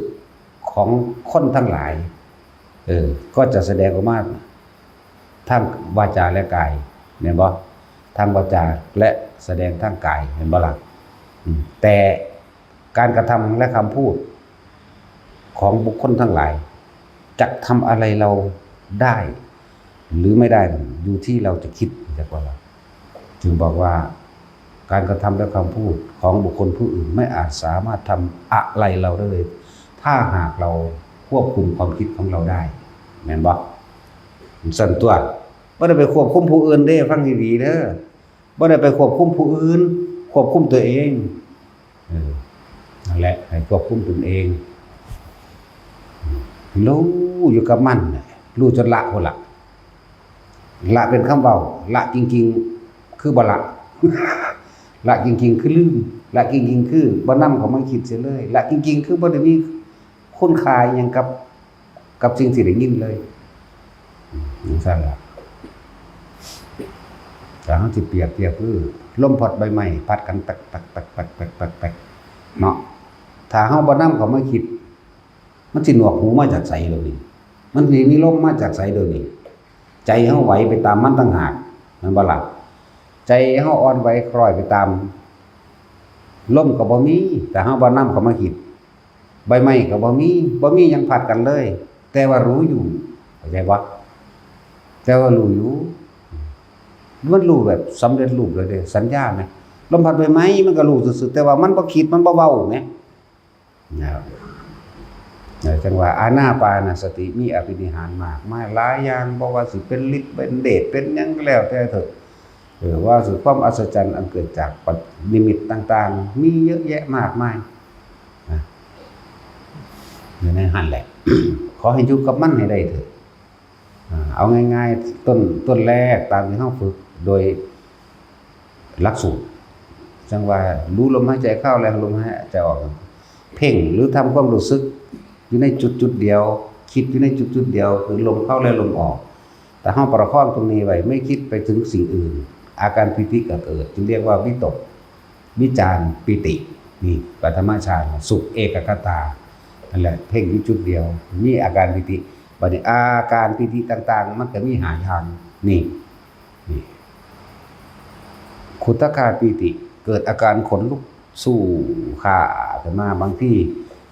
ของคนทั้งหลาย เออ ก็จะแสดงออกมาทางวาจาและกาย แม่นบ่ ทางวาจาและแสดงทางกาย แม่นบ่ล่ะ อืม แต่การกระทำและคำพูดของบุคคลทั้งหลาย จะทำอะไรเราได้ หรือไม่ได้ อยู่ที่เราจะคิด จักว่าล่ะ จึงบอกว่า การกระทำและคำพูดของบุคคลผู้อื่นไม่อาจสามารถทำอะไรเราได้เลย ถ้าหากเราควบคุมความคิดของเราได้ แม่นบ่ จั่งซั้นตั๊ว บ่ได้ไปควบคุมผู้อื่นเด้ ฟังดีๆเด้อ บ่ได้ไปควบคุมผู้อื่น ควบคุมตัวเอง เออ นั่นแหละ ให้ควบคุมตนเอง รู้อยู่กับมันน่ะ รู้จนละพุ้นล่ะ ละเป็นคำเว้า ละจริงๆ คือบ่ละ ละจริงๆ คือลืม ละจริงๆ คือบ่นำเข้ามาคิดเสียเลย ละจริงๆ คือบ่ได้มีคุณค่าอิหยังกับ กับสิ่งที่ได้ยินเลย อืม จั่งซั้นล่ะ แ ถ้าเฮาสิเปรียบเทียบคือลมพัดใบไม้พัดกันแป๊กๆๆๆๆๆเนาะ ถ้าเฮาบ่นำเข้ามาคิด มันสิหนวกหูมาจากไสเดี๋ยวนี้ มันสิมีลมมาจากไสเดี๋ยวนี้ ใจเฮาไหวไปตามมันต่างหาก แม่นบ่ล่ะ ใจเฮาอ่อนไหวคล้อยไปตาม ลมก็บ่มี ถ้าเฮาบ่นำเข้ามาคิด ใบไม้ก็บ่มี บ่มีหยังพัดกันเลย แต่ว่ารู้อยู่ เข้าใจบ่ แต่ว่ารู้อยู่ มันรู้แบบสำเร็จรูปเลยเด้ สัญญาแหม ลมพัดใบไม้มันก็รู้ซื่อๆ แต่ว่ามันบ่คิด มันบ่เว้าแหม นะครับ เออ จั่งว่าอานาปานสติมีอภินิหารมากมายหลายอย่าง บ่ว่าสิเป็นฤทธิ์เป็นเดชเป็นหยังก็แล้วแต่เถอะ เออ ว่าสิความอัศจรรย์อันเกิดจากนิมิตต่างๆ มีเยอะแยะมากมายนะ อยู่ในหั้นแหละ ขอให้อยู่กับมันให้ได้เถอะ อ่า เอาง่ายๆ ต้น ต้นแรกตามที่เฮาฝึกโดยหลักสูตร จั่งว่ารู้ลมหายใจเข้าและลมหายใจออก เพ่งหรือทำความรู้สึกอยู่ในจุดจุดเดียว คิดอยู่ในจุดจุดเดียว คือลมเข้าและลมออก แต่เฮาประคองตรงนี้ไว้ ไม่คิดไปถึงสิ่งอื่น อาการปีติก็เกิด จึงเรียกว่าวิตก วิจารปีติ นี่ปฐมฌาน สุขเอกคตา นั่นแหละ เพ่งอยู่จุดเดียว มีอาการปีติ บัดนี้อาการปีติต่างๆ มันก็มีห้าอย่าง นี่ นี่ ขุทคาปีติ เกิดอาการขนลุกสู้ขาขึ้นมา บางที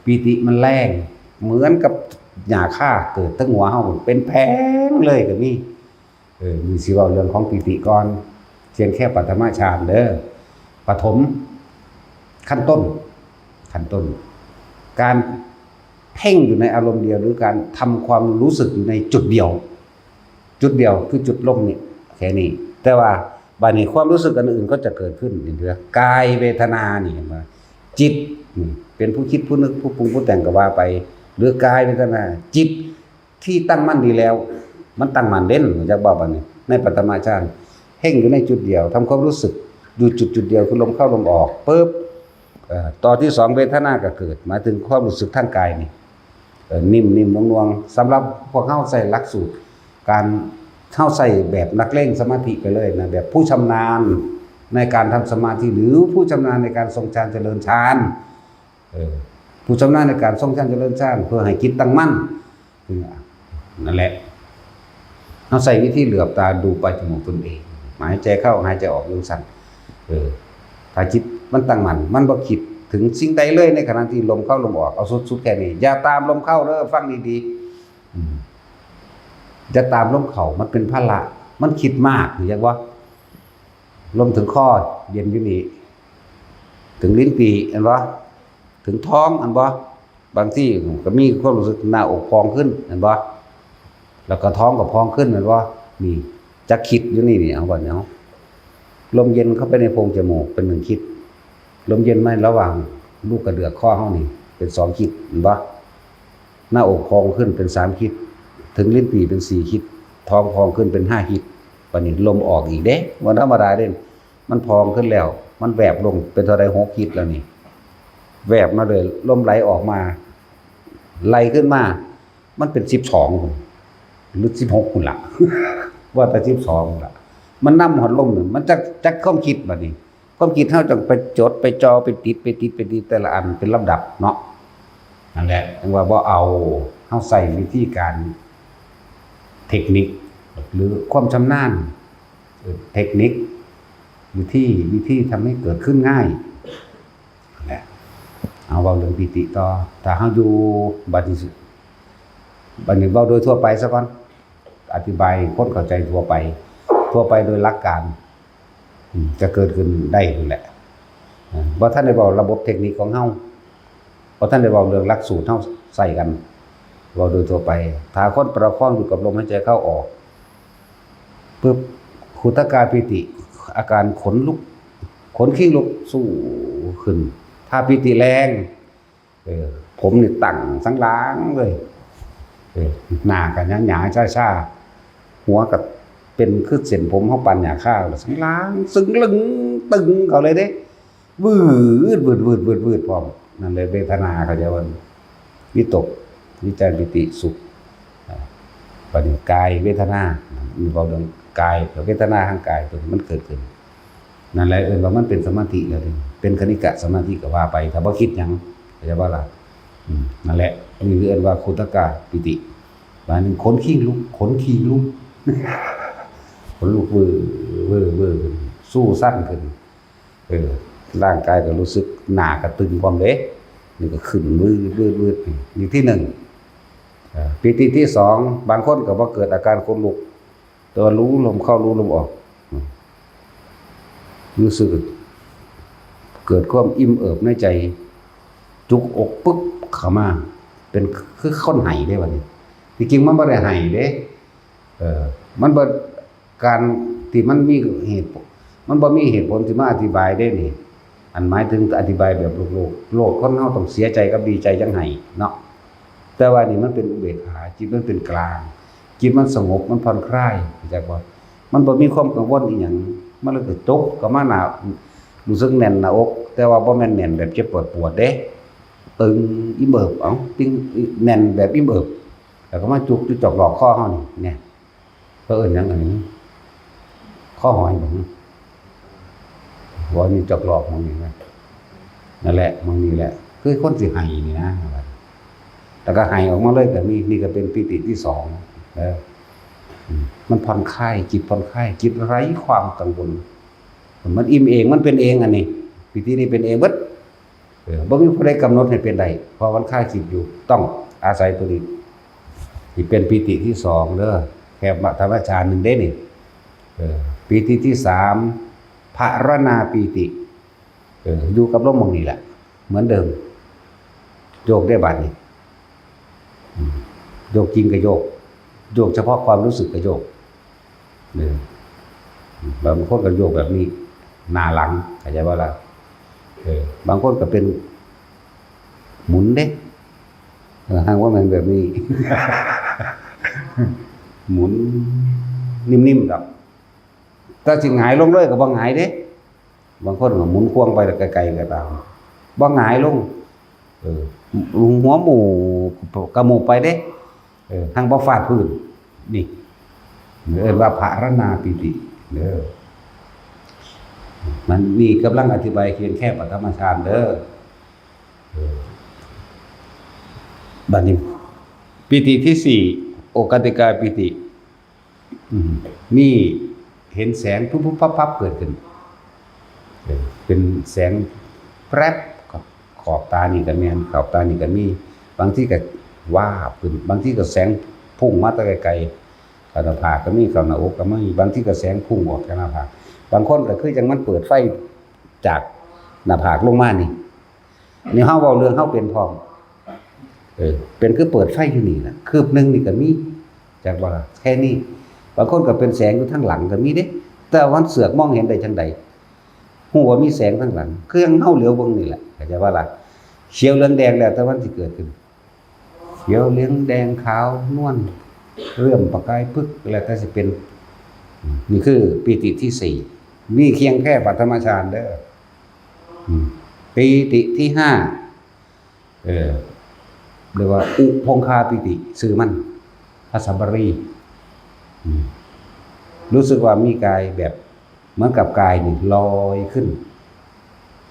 ปีติมันแรง เหมือนกับหญ้าคาเกิดทั้งหัวเฮา เป็นแผงเลยก็มี เออ นี่สิเว้าเรื่องของปีติก่อน เพียงแค่ปฐมฌานเด้อ ปฐม ขั้นต้น ขั้นต้น การเพ่งอยู่ในอารมณ์เดียว หรือการทำความรู้สึกอยู่ในจุดเดียว จุดเดียวคือจุดลมนี่ แค่นี้ แต่ว่าบัดนี้ความรู้สึกอันอื่นก็จะเกิดขึ้น เห็นไหม กายเวทนานี่ เห็นไหม จิตนี่ เป็นผู้คิดผู้นึกผู้ปรุงผู้แต่งก็ว่าไป หรือกายเวทนา จิต ที่ตั้งมั่นดีแล้ว มันตั้งมั่นเด่น รู้จักบ่ บัดนี้ ในปฐมฌาน เพ่งอยู่ในจุดเดียว ทำความรู้สึกอยู่จุดจุดเดียว คือลมเข้าลมออก ปุ๊บ เอ่อ ต่อที่สอง เวทนาก็เกิด หมายถึงความรู้สึกทางกายนี่ เอ่อ นิ่มๆ นวลๆ สำหรับพวกเฮาใช้หลักสูตร การ เฮาใช้แบบนักเลงสมาธิไปเลยนะ แบบผู้ชำนาญในการทำสมาธิ หรือผู้ชำนาญในการทรงฌานเจริญฌาน เออ ผู้ชำนาญในการทรงฌานเจริญฌาน เพื่อให้จิตตั้งมั่น นั่นแหละ เฮาใช้วิธีเหลือบตาดูปลายจมูกตนเอง หายใจเข้าหายใจออกอยู่ซั่น เออ ถ้าจิตมันตั้งมั่น มันบ่คิดถึงสิ่งใดเลยในขณะที่ลมเข้าลมออก เอาสุดๆ แค่นี้ อย่าตามลมเข้าเด้อ ฟังดีๆ อืม อย่าตามลมเข้า มันเป็นภาระ มันคิดมาก รู้จักบ่ ลมถึงคอ เย็นอยู่นี่ ถึงลิ้นปี่ เห็นบ่ ถึงท้อง เห็นบ่ บางทีก็มีความรู้สึกหน้าอกพองขึ้น เห็นบ่ แล้วก็ท้องก็พองขึ้น เห็นบ่ นี่ จักขีดอยู่นี่ นี่ เอาบัดนี้ เอา ลมเย็นเข้าไปในโพรงจมูก เป็นหนึ่งขีด ลมเย็นมาระหว่างลูกกระเดือกข้อเฮานี่ เป็นสองขีด เห็นบ่ หน้าอกพองขึ้นเป็นสามขีด ถึงลิ้นปี่เป็นสี่ขีด ท้องพองขึ้นเป็นห้าขีด บัดนี้ลมออกอีกเด้ บ่ธรรมดาเด้ มันพองขึ้นแล้ว มันแวบลงเป็นเท่าใด หกขีดแล้วนี่ แวบมาเลย ลมไหลออกมา ไหลขึ้นมา มันเป็นสิบสองพุ้น หรือสิบหกพุ้นล่ะ ว่าแต่สิบสองพุ้นล่ะ มันนำฮอดลมนี่ มันจัก จักความคิดบัดนี้ ความคิดเฮาจั่งไปจดไปจ่อไปติด ไปติด ไปติด แต่ละอันเป็นลำดับเนาะ นั่นแหละ จั่งว่าบ่เอา เฮาใช้วิธีการ เทคนิค หรือความชำนาญ เอ่อ เทคนิค วิธี วิธีทำให้เกิดขึ้นง่าย นั่นแหละ เอาเว้าเรื่องปีติต่อ ถ้าเฮาอยู่ บัดนี้สิ บัดนี้เว้าโดยทั่วไปซะก่อน อธิบายให้คนเข้าใจทั่วไป ทั่วไปโดยหลักการ อืม จะเกิดขึ้นได้นั่นแหละ อ่า บ่ทันได้เว้าระบบเทคนิคของเฮา บ่ทันได้เว้าเรื่องหลักสูตรเฮาใช้กัน เว้าโดยทั่วไป ถ้าคนประคองอยู่กับลมหายใจเข้าออก ปึ๊บ ขุทคาปีติ อาการขนลุก ขนคิงลุกสู้ขึ้น ถ้าปีติแรง เออ ผมนี่ตั้งสันหลังเลย เออ หน้าก็หยาๆ ชาๆ หัวก็เป็นคือเส้นผมเฮาปั่นหญ้าคา สันหลัง ซึ่งลึงตึงเข้าเลยเด้ วืด วืด วืด วืด วืด พร้อม นั่นเลยเวทนา เข้าใจบ่ วิตก วิจาร ปีติ สุข อ่า บัดนี้กายเวทนา มีเว้าเรื่อง กาย เวทนาทางกายตัวนี้มันเกิดขึ้น นั่นแหละเอิ้นว่ามันเป็นสมาธิแล้วเด้ เป็นคณิกะสมาธิก็ว่าไป ถ้าบ่คิดหยัง เข้าใจบ่ล่ะ อืม นั่นแหละ อันนี้เอิ้นว่าขุทกาปีติ บาดนี้ขนคิงลุก ขนคิงลุก ขนลุกเว่อ เว่อ เว่อขึ้น สู้สั่นขึ้น เออ ร่างกายก็รู้สึก หน้าก็ตึงพร้อมเด้ นี่ก็ขึ้นวืด วืด วืด นี่ที่หนึ่ง เอ่อ ปีติที่สอง บางคนก็บ่เกิดอาการขนลุก แต่ว่ารู้ลมเข้ารู้ลมออก อืม รู้สึก เกิดความอิ่มเอิบในใจ จุกอกปึ๊บเข้ามา เป็นคือคนไห้เด้บัดนี้ ที่จริงมันบ่ได้ไห้เด้ เออ มันบ่ การที่มันมีเหตุผล มันบ่มีเหตุผลที่มาอธิบายได้นี่ อันหมายถึงอธิบายแบบโลกๆ โลกคนเฮาต้องเสียใจกับดีใจจั่งไห้เนาะ แต่ว่านี่มันเป็นอุเบกขา จิตมันเป็นกลาง จิตมันสงบ มันผ่อนคลาย เข้าใจบ่ มันบ่มีความกังวลอีหยัง มันเลยก็จกเข้ามาหน้า รู้สึกแน่นหน้าอก แต่ว่าบ่แม่นแน่นแบบเจ็บปวดปวดเด้ ตึงอิ่มเอิบ เอ้า ตึง แน่นแบบอิ่มเอิบ แล้วก็มาจุกอยู่จอกหลอกคอเฮานี่ เนี่ย เขาเอิ้นหยังอันนี้ ข้อหอยบ่ ว่ามีจอกหลอกหม่องนี้นะ นั่นแหละ หม่องนี้แหละ คือคนสิไห้นี่นะ แล้วก็ไห้ออกมาเลยก็มี นี่ก็เป็นปีติที่สอง เออ อืม มันผ่อนคลาย จิตผ่อนคลาย จิตไร้ความกังวล มันอิ่มเอง มันเป็นเองอันนี้ ปีตินี่เป็นเองเบิด เออ บ่มีผู้ใดกำหนดให้เป็นได้ เพราะมันคลายจิตอยู่ ต้องอาศัยตัวนี้ ที่เป็นปีติที่สองเด้อ แค่ธรรมชาติหนึ่งเด้นี่ เออ ปีติที่สาม ภารณาปีติ เออ อยู่กับลมหม่องนี้แหละ เหมือนเดิม โยกได้บัดนี้ อืม โยกจริงก็โยก โยกเฉพาะความรู้สึกก็โยก เออ บางคนก็โยกแบบนี้ หน้าหลัง เข้าใจบ่ล่ะ เออ บางคนก็เป็น หมุนเด้ เออ หากว่าแม่นแบบนี้ หมุนนิ่มๆดอก แต่สิหงายลงเลยก็บ่หงายเด้ บางคนก็หมุนควงไปไกลๆก็ตาม บ่หงายลง เออ หัวหมู่กะหมู่ไปเด้ เออ หั้งบ่ฟาดพื้น นี่ เอิ้นว่าภารณาปีติ เด้อ มันนี่กำลังอธิบายเพียงแค่ปฐมฌานเด้อ เออ บัดนี้ ปีติที่สี่ โอฆัตติกาปีติ อืม นี่เห็นแสงปุ๊บปุ๊บปั๊บปั๊บเกิดขึ้น เออ เป็นแสงแปรบ ขอบ ขอบตานี่ก็แม่น ขอบตานี่ก็มี บางทีก็วาบขึ้น บางทีก็แสงพุ่งมาแต่ไกลๆ เข้าหน้าผากก็มี เข้าหน้าอกก็มี บางทีก็แสงพุ่งออกจากหน้าผาก บางคนก็คือจั่งมันเปิดไฟจากหน้าผากลงมานี่ นี่เฮาเว้าเรื่องเฮาเป็นพร้อม เออ เป็นคือเปิดไฟอยู่นี่น่ะ คืบหนึ่งนี่ก็มี จักว่าแค่นี้ บางคนก็เป็นแสงอยู่ทางหลังก็มีเด้ แต่ว่ามันเสือกมองเห็นได้จั่งใด ฮู้ว่ามีแสงทางหลัง คือจั่งเฮาเหลียวเบิ่งนี่แหละ เข้าใจบ่ล่ะ เขียวเหลืองแดงแล้วแต่มันสิเกิดขึ้น เขียวเหลืองแดงขาวนวล เริ่มประกายพึก แล้วแต่สิเป็น อืม นี่คือปีติที่สี่ มีเพียงแค่ปฐมฌานเด้อ อืม ปีติที่ห้า เออ เรียกว่าอุพงคาปีติ ชื่อมัน ภาษาบาลี อืม รู้สึกว่ามีกายแบบ เหมือนกับกายนี่ลอยขึ้น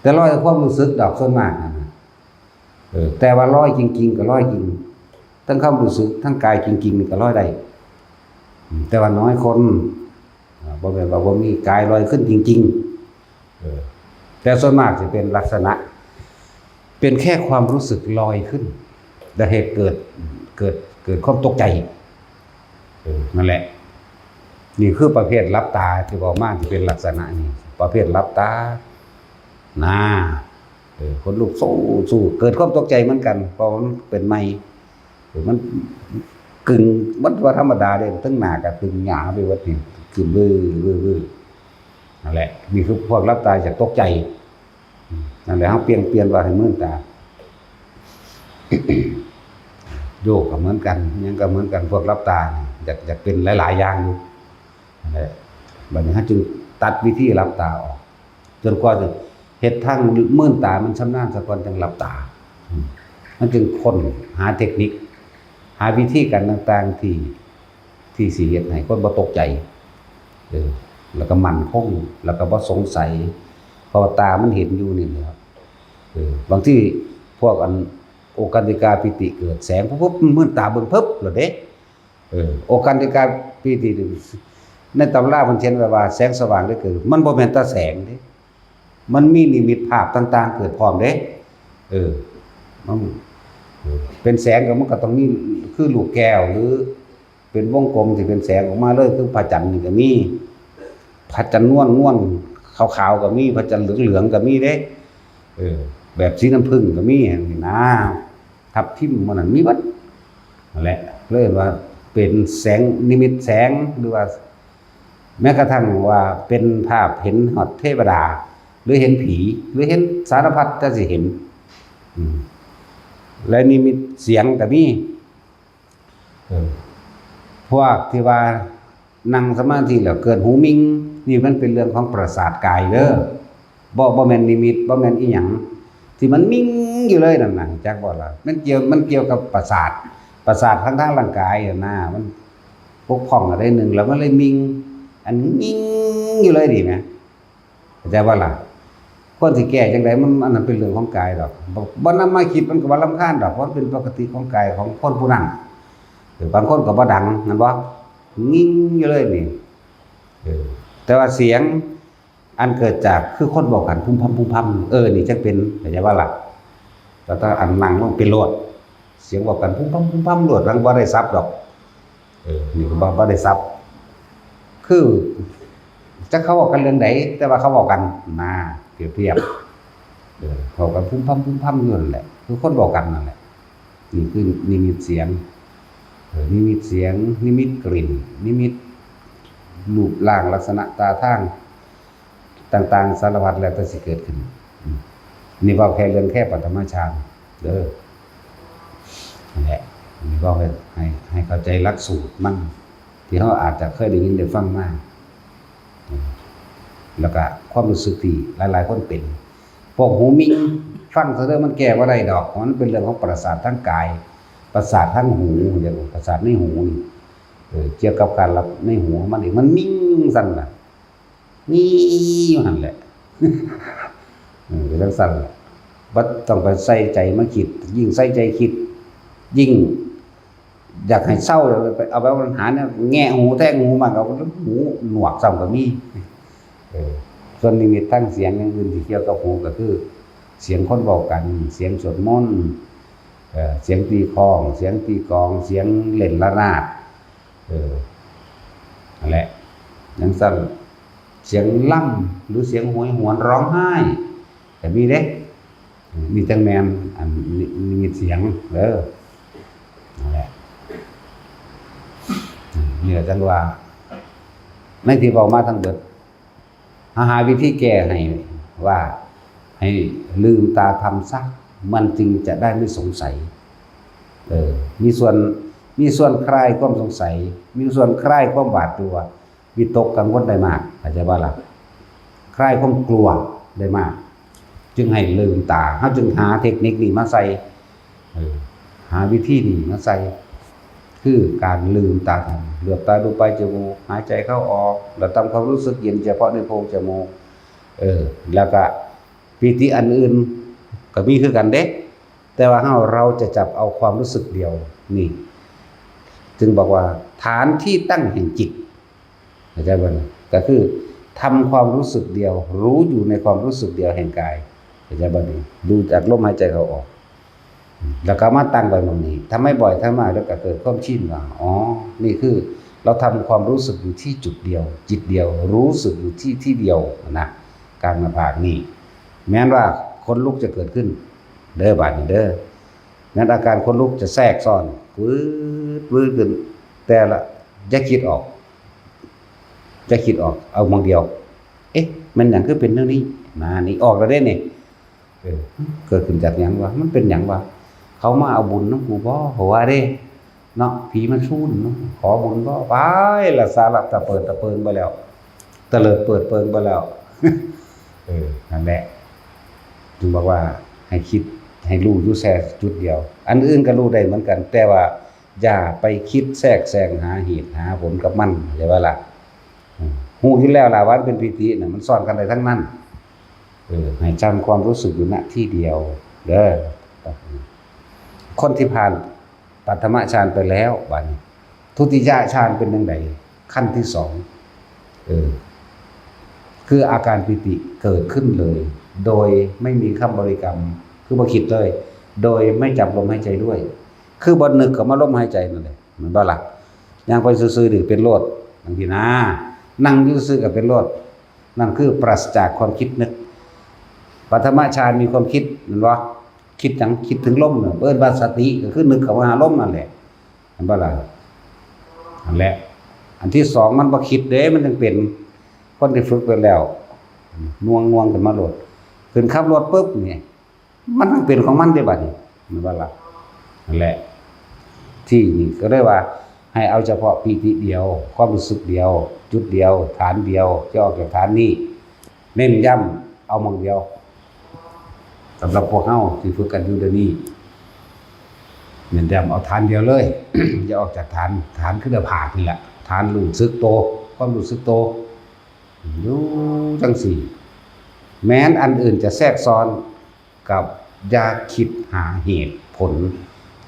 แต่ลอยกับความรู้สึกดอกส่วนมากนะ เออ แต่ว่าลอยจริงๆก็ลอยจริง ทั้งความรู้สึก ทั้งกายจริงๆนี่ก็ลอยได้ อืม แต่ว่าน้อยคน อ่า บ่แม่นว่าบ่มีกายลอยขึ้นจริงๆ เออ แต่ส่วนมากสิเป็นลักษณะ เป็นแค่ความรู้สึกลอยขึ้น แต่เหตุเกิด เกิด เกิดความตกใจ เออ นั่นแหละ นี่คือประเภทหลับตาที่เว้ามา ที่เป็นลักษณะนี้ ประเภทหลับตา นะ เออ ขนลุกสู้ สู้ เกิดความตกใจเหมือนกัน เพราะมันเป็นใหม่ เออ มันกึ่ง มันว่าธรรมดาเด้ ทั้งหน้าก็ตึงหยาไปหมดนี่ ขึ้นเว่อ เว่อ เว่อ นั่นแหละ นี่คือพวกหลับตาอยากตกใจ อืม นั่นแหละ เฮาเปลี่ยน เปลี่ยนว่าให้มืนตา โยกก็เหมือนกัน หยังก็เหมือนกัน พวกหลับตานี่อยาก อยากเป็นหลายๆอย่างอยู่ นั่นแหละ บัดนี้เฮาจึงตัดวิธีหลับตาออก จนกว่าจะเฮ็ดทางมืนตามันชำนาญซะก่อนจั่งหลับตา อืม มันจึงค้นหาเทคนิค หาวิธีการต่างๆที่ ที่สิเฮ็ดให้คนบ่ตกใจ เออ แล้วก็มั่นคง แล้วก็บ่สงสัย เพราะว่าตามันเห็นอยู่นี่แหละ เออ บางทีพวกอันโอคันติกาปีติเกิด แสงปุ๊บปุ๊บ มันมืดตาเบิ่งปุ๊บแล้วเด้ เออ โอคันติกาปีตินี่ ในตำรามันเขียนไว้ว่าแสงสว่างได้เกิด มันบ่แม่นแต่แสงเด้ มันมีนิมิตภาพต่างๆ เกิดพร้อมเด้ เออ มัน เออ เป็นแสงก็มันก็ต้องมี คือลูกแก้ว หรือเป็นวงกลมที่เป็นแสงออกมาเลย คือพระจันทร์นี่ก็มี พระจันทร์นวลๆ ขาวๆ ก็มี พระจันทร์เหลืองๆ ก็มีเด้ เออ แบบสีน้ำผึ้งก็มี นี่นะ ทับทิมหมู่นั้นมีเบิด นั่นแหละ เลยว่าเป็นแสง นิมิตแสง หรือว่า แม้กระทั่งว่าเป็นภาพเห็นฮอดเทวดา หรือเห็นผี หรือเห็นสารพัดแต่สิเห็น อืม และนิมิตเสียงก็มี เออ พวกที่ว่านั่งสมาธิแล้วเกิดหูมิ่ง นี่มันเป็นเรื่องของประสาทกายเด้อ บ่ บ่แม่นนิมิต บ่แม่นอีหยัง ที่มันมิ่งอยู่เลยนั่นน่ะ จักบ่ล่ะ มันเกี่ยว มันเกี่ยวกับประสาท ประสาททาง ทางร่างกายน่ะนะ มันบกพร่องอะไรหนึ่ง แล้วมันเลยมิ่ง อันมิ่งอยู่เลยนี่แหม เข้าใจบ่ล่ะ ควรสิแก้จังใด มัน อันนั้นเป็นเรื่องของกายดอก บ่ บ่นำมาคิดมันก็บ่รำคาญดอก เพราะมันเป็นปกติของกายของคนผู้นั้น หรือบางคนก็บ่ดัง แม่นบ่ งิ่งอยู่เลยนี่ เออ แต่ว่าเสียงอันเกิดจาก คือคนเว้ากันพุ้มพำพุ้มพำ เออ นี่จังเป็น เข้าใจบ่ล่ะ แล้วถ้าอันนั่งลงเป็นโลด เสียงเว้ากันพุ้มพำพุ้มพำโลด ทั้งบ่ได้สับดอก เออ นี่ก็บ่ บ่ได้สับ คือ จักเขาเว้ากันเรื่องใด แต่ว่าเขาเว้ากัน น่า เปรียบเทียบ เออ เว้ากันพุ้มพำพุ้มพำอยู่นั่นแหละ คือคนเว้ากันนั่นแหละ นี่คือนิมิตเสียง เออ นิมิตเสียง นิมิตกลิ่น นิมิตรูปร่างลักษณะท่าทาง ต่างๆ สารพัดแล้วแต่สิเกิดขึ้น อืม นี่เว้าแค่เรื่องแค่ปฐมฌานเด้อ นั่นแหละ นี่เว้าให้ ให้ ให้เข้าใจหลักสูตรมัน ที่เราอาจจะเคยได้ยินได้ฟังมา อืม แล้วก็ความรู้สึกที่หลายๆ คนเป็น พวกหูมิ่ง ฟังซะเด้อ มันแก้บ่ได้ดอก เพราะมันเป็นเรื่องของประสาททางกาย ประสาททางหู เรียกว่าประสาทในหูนี่ เออ เกี่ยวกับการรับในหูมันเอง มันมิ่งจั่งซั่นล่ะ นี่อยู่หั่นแหละ เออ จั่งซั่นล่ะ บ่ต้องไปใส่ใจมาคิด ยิ่งใส่ใจคิด ยิ่งอยากให้เซา แล้วไปเอาไปหาแนวแงะหูแทงหูมัน เอาหูหนวกซ้ำก็มี เออ ส่วนนิมิตทางเสียงอย่างอื่นที่เกี่ยวกับหูก็คือ เสียงคนเว้ากัน เสียงสวดมนต์ เอ่อ เสียงตีฆ้อง เสียงตีกลอง เสียงเล่นระนาด เออ นั่นแหละ จั่งซั่น เสียงล่ำ หรือเสียงโหยหวนร้องไห้ ก็มีเด้ มีจั่งแม่น อันนิ นิมิตเสียง เออ นั่นแหละ นี่แหละจั่งว่า ในที่เว้ามาทั้งเบิด หา หาวิธีแก้ให้ว่า ให้ลืมตาทำซะ มันจึงจะได้ไม่สงสัย เออ มีส่วน มีส่วนคลายความสงสัย มีส่วนคลายความหวาดกลัว วิตกกังวลได้มาก เข้าใจบ่ล่ะ คลายความกลัวได้มาก จึงให้ลืมตา เฮาจึงหาเทคนิคนี้มาใส่ เออ หาวิธีนี้มาใส่ คือการลืมตาทำ เหลือบตาดูปลายจมูก หายใจเข้าออก แล้วทำความรู้สึกเย็นเฉพาะในโพรงจมูก เออ แล้วก็ปีติอันอื่นก็มีคือกันเด้ แต่ว่าเฮา เราจะจับเอาความรู้สึกเดียว นี่ จึงบอกว่าฐานที่ตั้งแห่งจิต เข้าใจบ่นี่ ก็คือทำความรู้สึกเดียว รู้อยู่ในความรู้สึกเดียวแห่งกาย เข้าใจบ่นี่ ดูจากลมหายใจเข้าออก แล้วก็มาตั้งไว้หม่องนี้ ทำให้บ่อย ทำมาก แล้วก็เกิดความชินว่า อ๋อ นี่คือเราทำความรู้สึกอยู่ที่จุดเดียว จิตเดียว รู้สึกอยู่ที่ที่เดียวนะ กลางหน้าผากนี่ แม้นว่าขนลุกจะเกิดขึ้น เด้อบาดนี้เด้อ แม้นอาการขนลุกจะแทรกซ้อน วืด วืดขึ้น แต่ละ อย่าคิดออก อย่าคิดออก เอาหม่องเดียว เอ๊ะ มันหยังคือเป็นแนวนี้ มา นี่ออกแล้วเด้นี่ เออ เกิดขึ้นจากหยังวะ มันเป็นหยังวะ เขามาเอาบุญนำกูบ่ เขาว่าเด้ เนาะ ผีมันซูนเนาะ ขอบุญบ่ ไปละ สาระตะเปิดตะเปิงไปแล้ว ตะเลิดเปิดเปิงไปแล้ว เออ นั่นแหละ จึงบอกว่าให้คิด ให้รู้อยู่แค่จุดเดียว อันอื่นก็รู้ได้เหมือนกัน แต่ว่าอย่าไปคิดแทรกแซงหาเหตุหาผลกับมัน เข้าใจบ่ล่ะ อืม ฮู ฮู้อยู่แล้วล่ะว่ามันเป็นปีติน่ะ มันซ้อนกันได้ทั้งนั้น เออ ให้จำความรู้สึกอยู่ ณ ที่เดียว เด้อ คนที่ผ่านปัฐมฌานไปแล้ว บัดนี้ ทุติยฌานเป็นจั่งใด ขั้นที่สอง เออ คืออาการปีติเกิดขึ้นเลย โดยไม่มีคำบริกรรม คือบ่คิดเลย โดยไม่จับลมหายใจด้วย คือบ่นึกเข้ามาลมหายใจนั่นแหละ แม่นบ่ล่ะ ย่างไปซื่อๆ นี่เป็นโลด จั่งซี้นะ นั่งอยู่ซื่อๆ ก็เป็นโลด นั่นคือปราศจากความคิดนึก ปฐมฌานมีความคิด แม่นบ่ คิดหยัง คิดถึงลมน่ะ เอิ้นว่าสติ ก็คือนึกเข้ามาหาลมนั่นแหละ แม่นบ่ล่ะ นั่นแหละ อันที่สองมันบ่คิดเด้ มันจั่งเป็น คนที่ฝึกไปแล้ว น่วงๆ ขึ้นมาโลด ขึ้นขับรถปุ๊บนี่ มันเป็นของมันเด้บัดนี้ แม่นบ่ล่ะ นั่นแหละ ที่นี่ก็เลยว่า ให้เอาเฉพาะปีติเดียว ความรู้สึกเดียว จุดเดียว ฐานเดียว จะออกจากฐานนี้ เน้นย้ำเอาหม่องเดียว สำหรับพวกเฮาที่ฝึกกันอยู่เดี๋ยวนี้ เน้นย้ำเอาฐานเดียวเลย อย่าออกจากฐาน ฐานคือหน้าผากนี่แหละ ฐานรู้สึกโต ความรู้สึกโต อยู่จั่งซี้ แม้นอันอื่นจะแทรกซ้อน กับอย่าคิดหาเหตุผล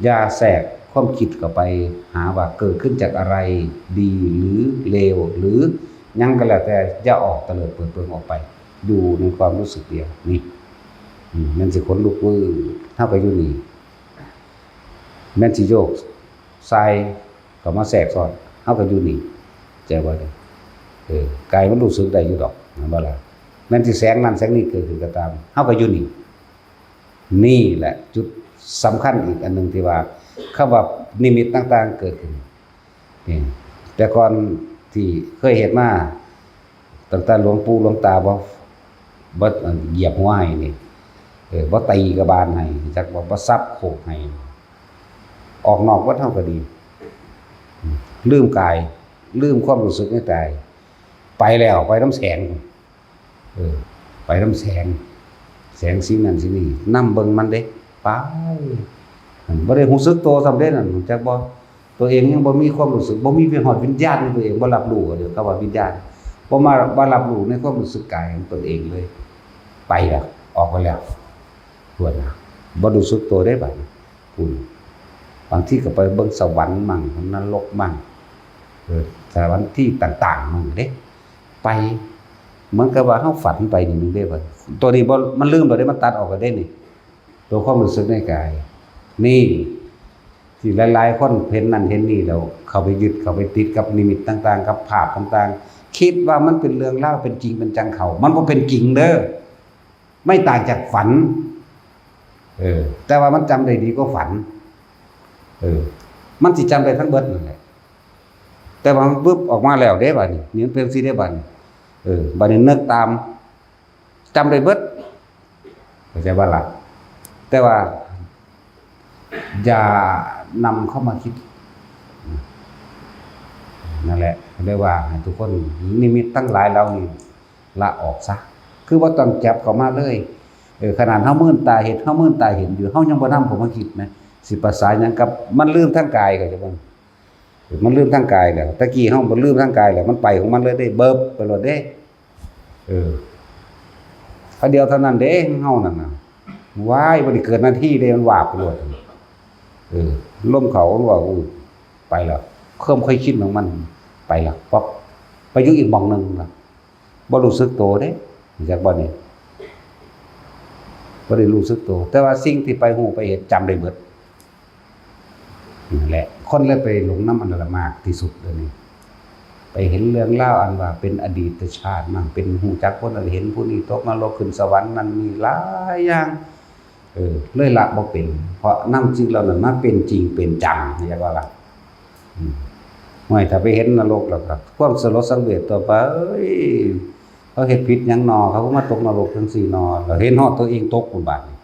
อย่าแทรกความคิดเข้าไปหาว่าเกิดขึ้นจากอะไร ดีหรือเลว หรือหยังก็แล้วแต่ อย่าออกเตลิดเปิดเปิงออกไป อยู่ในความรู้สึกเดียว นี่ อืม แม่นสิขนลุกวืด เฮาก็อยู่นี่ แม่นสิโยกซ้ายเข้ามาแทรกซ้อน เฮาก็อยู่นี่ เข้าใจบ่เนี่ย เออ กายมันรู้สึกได้อยู่ดอก แม่นบ่ล่ะ แม่นสิแสงนั่นแสงนี่เกิดขึ้นก็ตาม เฮาก็อยู่นี่ นี่แหละจุดสำคัญอีกอันหนึ่งที่ว่า คำว่านิมิตต่างๆ เกิดขึ้น นี่ แต่ก่อนที่เคยเฮ็ดมา ตั้งแต่หลวงปู่หลวงตาบ่ บ่เหยียบหัวให้นี่ เออ บ่ตีกระบาลให้ จักบ่ บ่สับโขกให้ ออกนอกวัดเฮาก็ดี ลืมกาย ลืมความรู้สึกในกาย ไปแล้ว ไปนำแสง เออ ไปนำแสง แสงสีนั่นสีนี่ นำเบิ่งมันเด้ ไป นั่น บ่ได้รู้สึกตัวซ้ำเด้นั่น รู้จักบ่ ตัวเองยังบ่มีความรู้สึก บ่มีฮอดวิญญาณในตัวเอง บ่รับรู้ เดี๋ยวเขาว่าวิญญาณ บ่มา บ่รับรู้ในความรู้สึกกายของตนเองเลย ไปแล้ว ออกไปแล้ว พู้นน่ะ บ่รู้สึกตัวเด้บัดนี้ พู้น บางทีก็ไปเบิ่งสวรรค์มั่ง นรกมั่ง เออ สถานที่ต่างๆ มั่งเด้ ไป เหมือนกับว่าเฮาฝันไปนี่หนึ่งเด้บัดนี้ ตัวนี้บ่ มันลืมแล้วเด้ มันตัดออกแล้วเด้นี่ ตัวความรู้สึกในกาย นี่ ที่หลายๆ คนเห็นนั่นเห็นนี่แล้ว เข้าไปยึด เข้าไปติดกับนิมิตต่างๆ กับภาพต่างๆ คิดว่ามันเป็นเรื่องราว เป็นจริงเป็นจังเขา มันบ่เป็นจริงเด้อ ไม่ต่างจากฝัน เออ แต่ว่ามันจำได้ดีกว่าฝัน เออ มันสิจำได้ทั้งเบิดนั่นแหละ แต่ว่ามันปึ๊บออกมาแล้วเด้บัดนี้ นี่มันเป็นจั่งซี้เด้บัดนี้ เออ บัดนี้นึกตาม จำได้เบิด เข้าใจบ่ล่ะ แต่ว่า อย่านำเข้ามาคิด นั่นแหละ เรียกว่าให้ทุกคน นิมิตทั้งหลายเหล่านี้ ละออกซะ คือบ่ต้องจับเข้ามาเลย เออ ขนาดเฮามืนตาเห็น เฮามืนตาเห็นอยู่ เฮายังบ่นำเข้ามาคิดนะ สิประสานหยังกับ มันลืมทางกาย เข้าใจบ่ มันลืมทางกายแล้ว ตะกี้เฮาบ่ลืมทางกายแล้ว มันไปของมันเลยเด้ เบิบไปโลดเด้ เออ คราวเดียวเท่านั้นเด้ เฮานั่นน่ะ ว้าย บ่ได้เกินนาทีเด้ มันวาบไปโลด เออ ลมเข้า ลมออก อู้ ไปแล้ว ความเคยชินของมัน ไปแล้ว ป๊อบ ไปอยู่อีกหม่องหนึ่งละ บ่รู้สึกตัวเด้ รู้จักบ่นี่ บ่ได้รู้สึกตัว แต่ว่าสิ่งที่ไปฮู้ไปเห็นจำได้เบิด นั่นแหละ คนเลยไปหลงนำอันนั้นละมากที่สุดเดี๋ยวนี้ ไปเห็นเรื่องราวอันว่าเป็นอดีตชาติมั่ง เป็นฮู้จักคนนั้นเห็นผู้นี้ตกนรกขึ้นสวรรค์นั่นนี่หลายอย่าง เออ เลยละบ่เป็น เพราะนำสิ่งเหล่านั้นมาเป็นจริงเป็นจัง เรียกว่าละ อืม ห้วย ถ้าไปเห็นนรกแล้วก็ความสลดสังเวชต่อไป เอ้ย เขาเฮ็ดผิดหยังนอ เขาก็มาตกนรกจั่งซี้นอ แล้วเห็นฮอดตัวเองตกพุ้นบาดนี้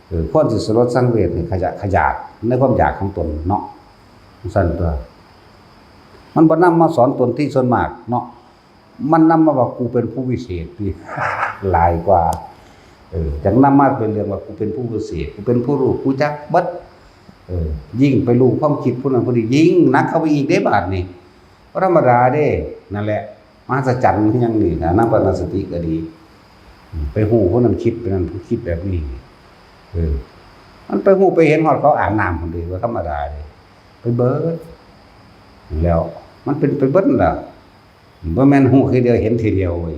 เออ ความสิสลดสังเวชนี่ขยะ ขยาดในความอยากของตนเนาะ จั่งซั้นตั๊ว มันบ่นำมาสอนตนที่ส่วนมากเนาะ มันนำมาว่ากูเป็นผู้วิเศษติ หลายกว่า เออ จั่งนำมาเป็นเรื่องว่ากูเป็นผู้วิเศษ กูเป็นผู้รู้ กูจักเบิด เออ ยิ่งไปรู้ความคิดผู้นั้นผู้นี้ ยิ่งหนักเข้าไปอีกเด้บาดนี้ บ่ธรรมดาเด้ นั่นแหละ มหัศจรรย์คือหยังนี่นะ อนาปานสติก็ดี อืม ไปฮู้ผู้นั้นคิด ไปนั้นผู้คิดแบบนี้ เออ มันไปฮู้ไปเห็นฮอดเขาอาบน้ำพุ้นเด้ บ่ธรรมดาเด้ ไปเบิด แล้วมันเป็นไปเบิดนั่นล่ะ บ่แม่นฮู้คือเดียวเห็นทีเดียวเว้ย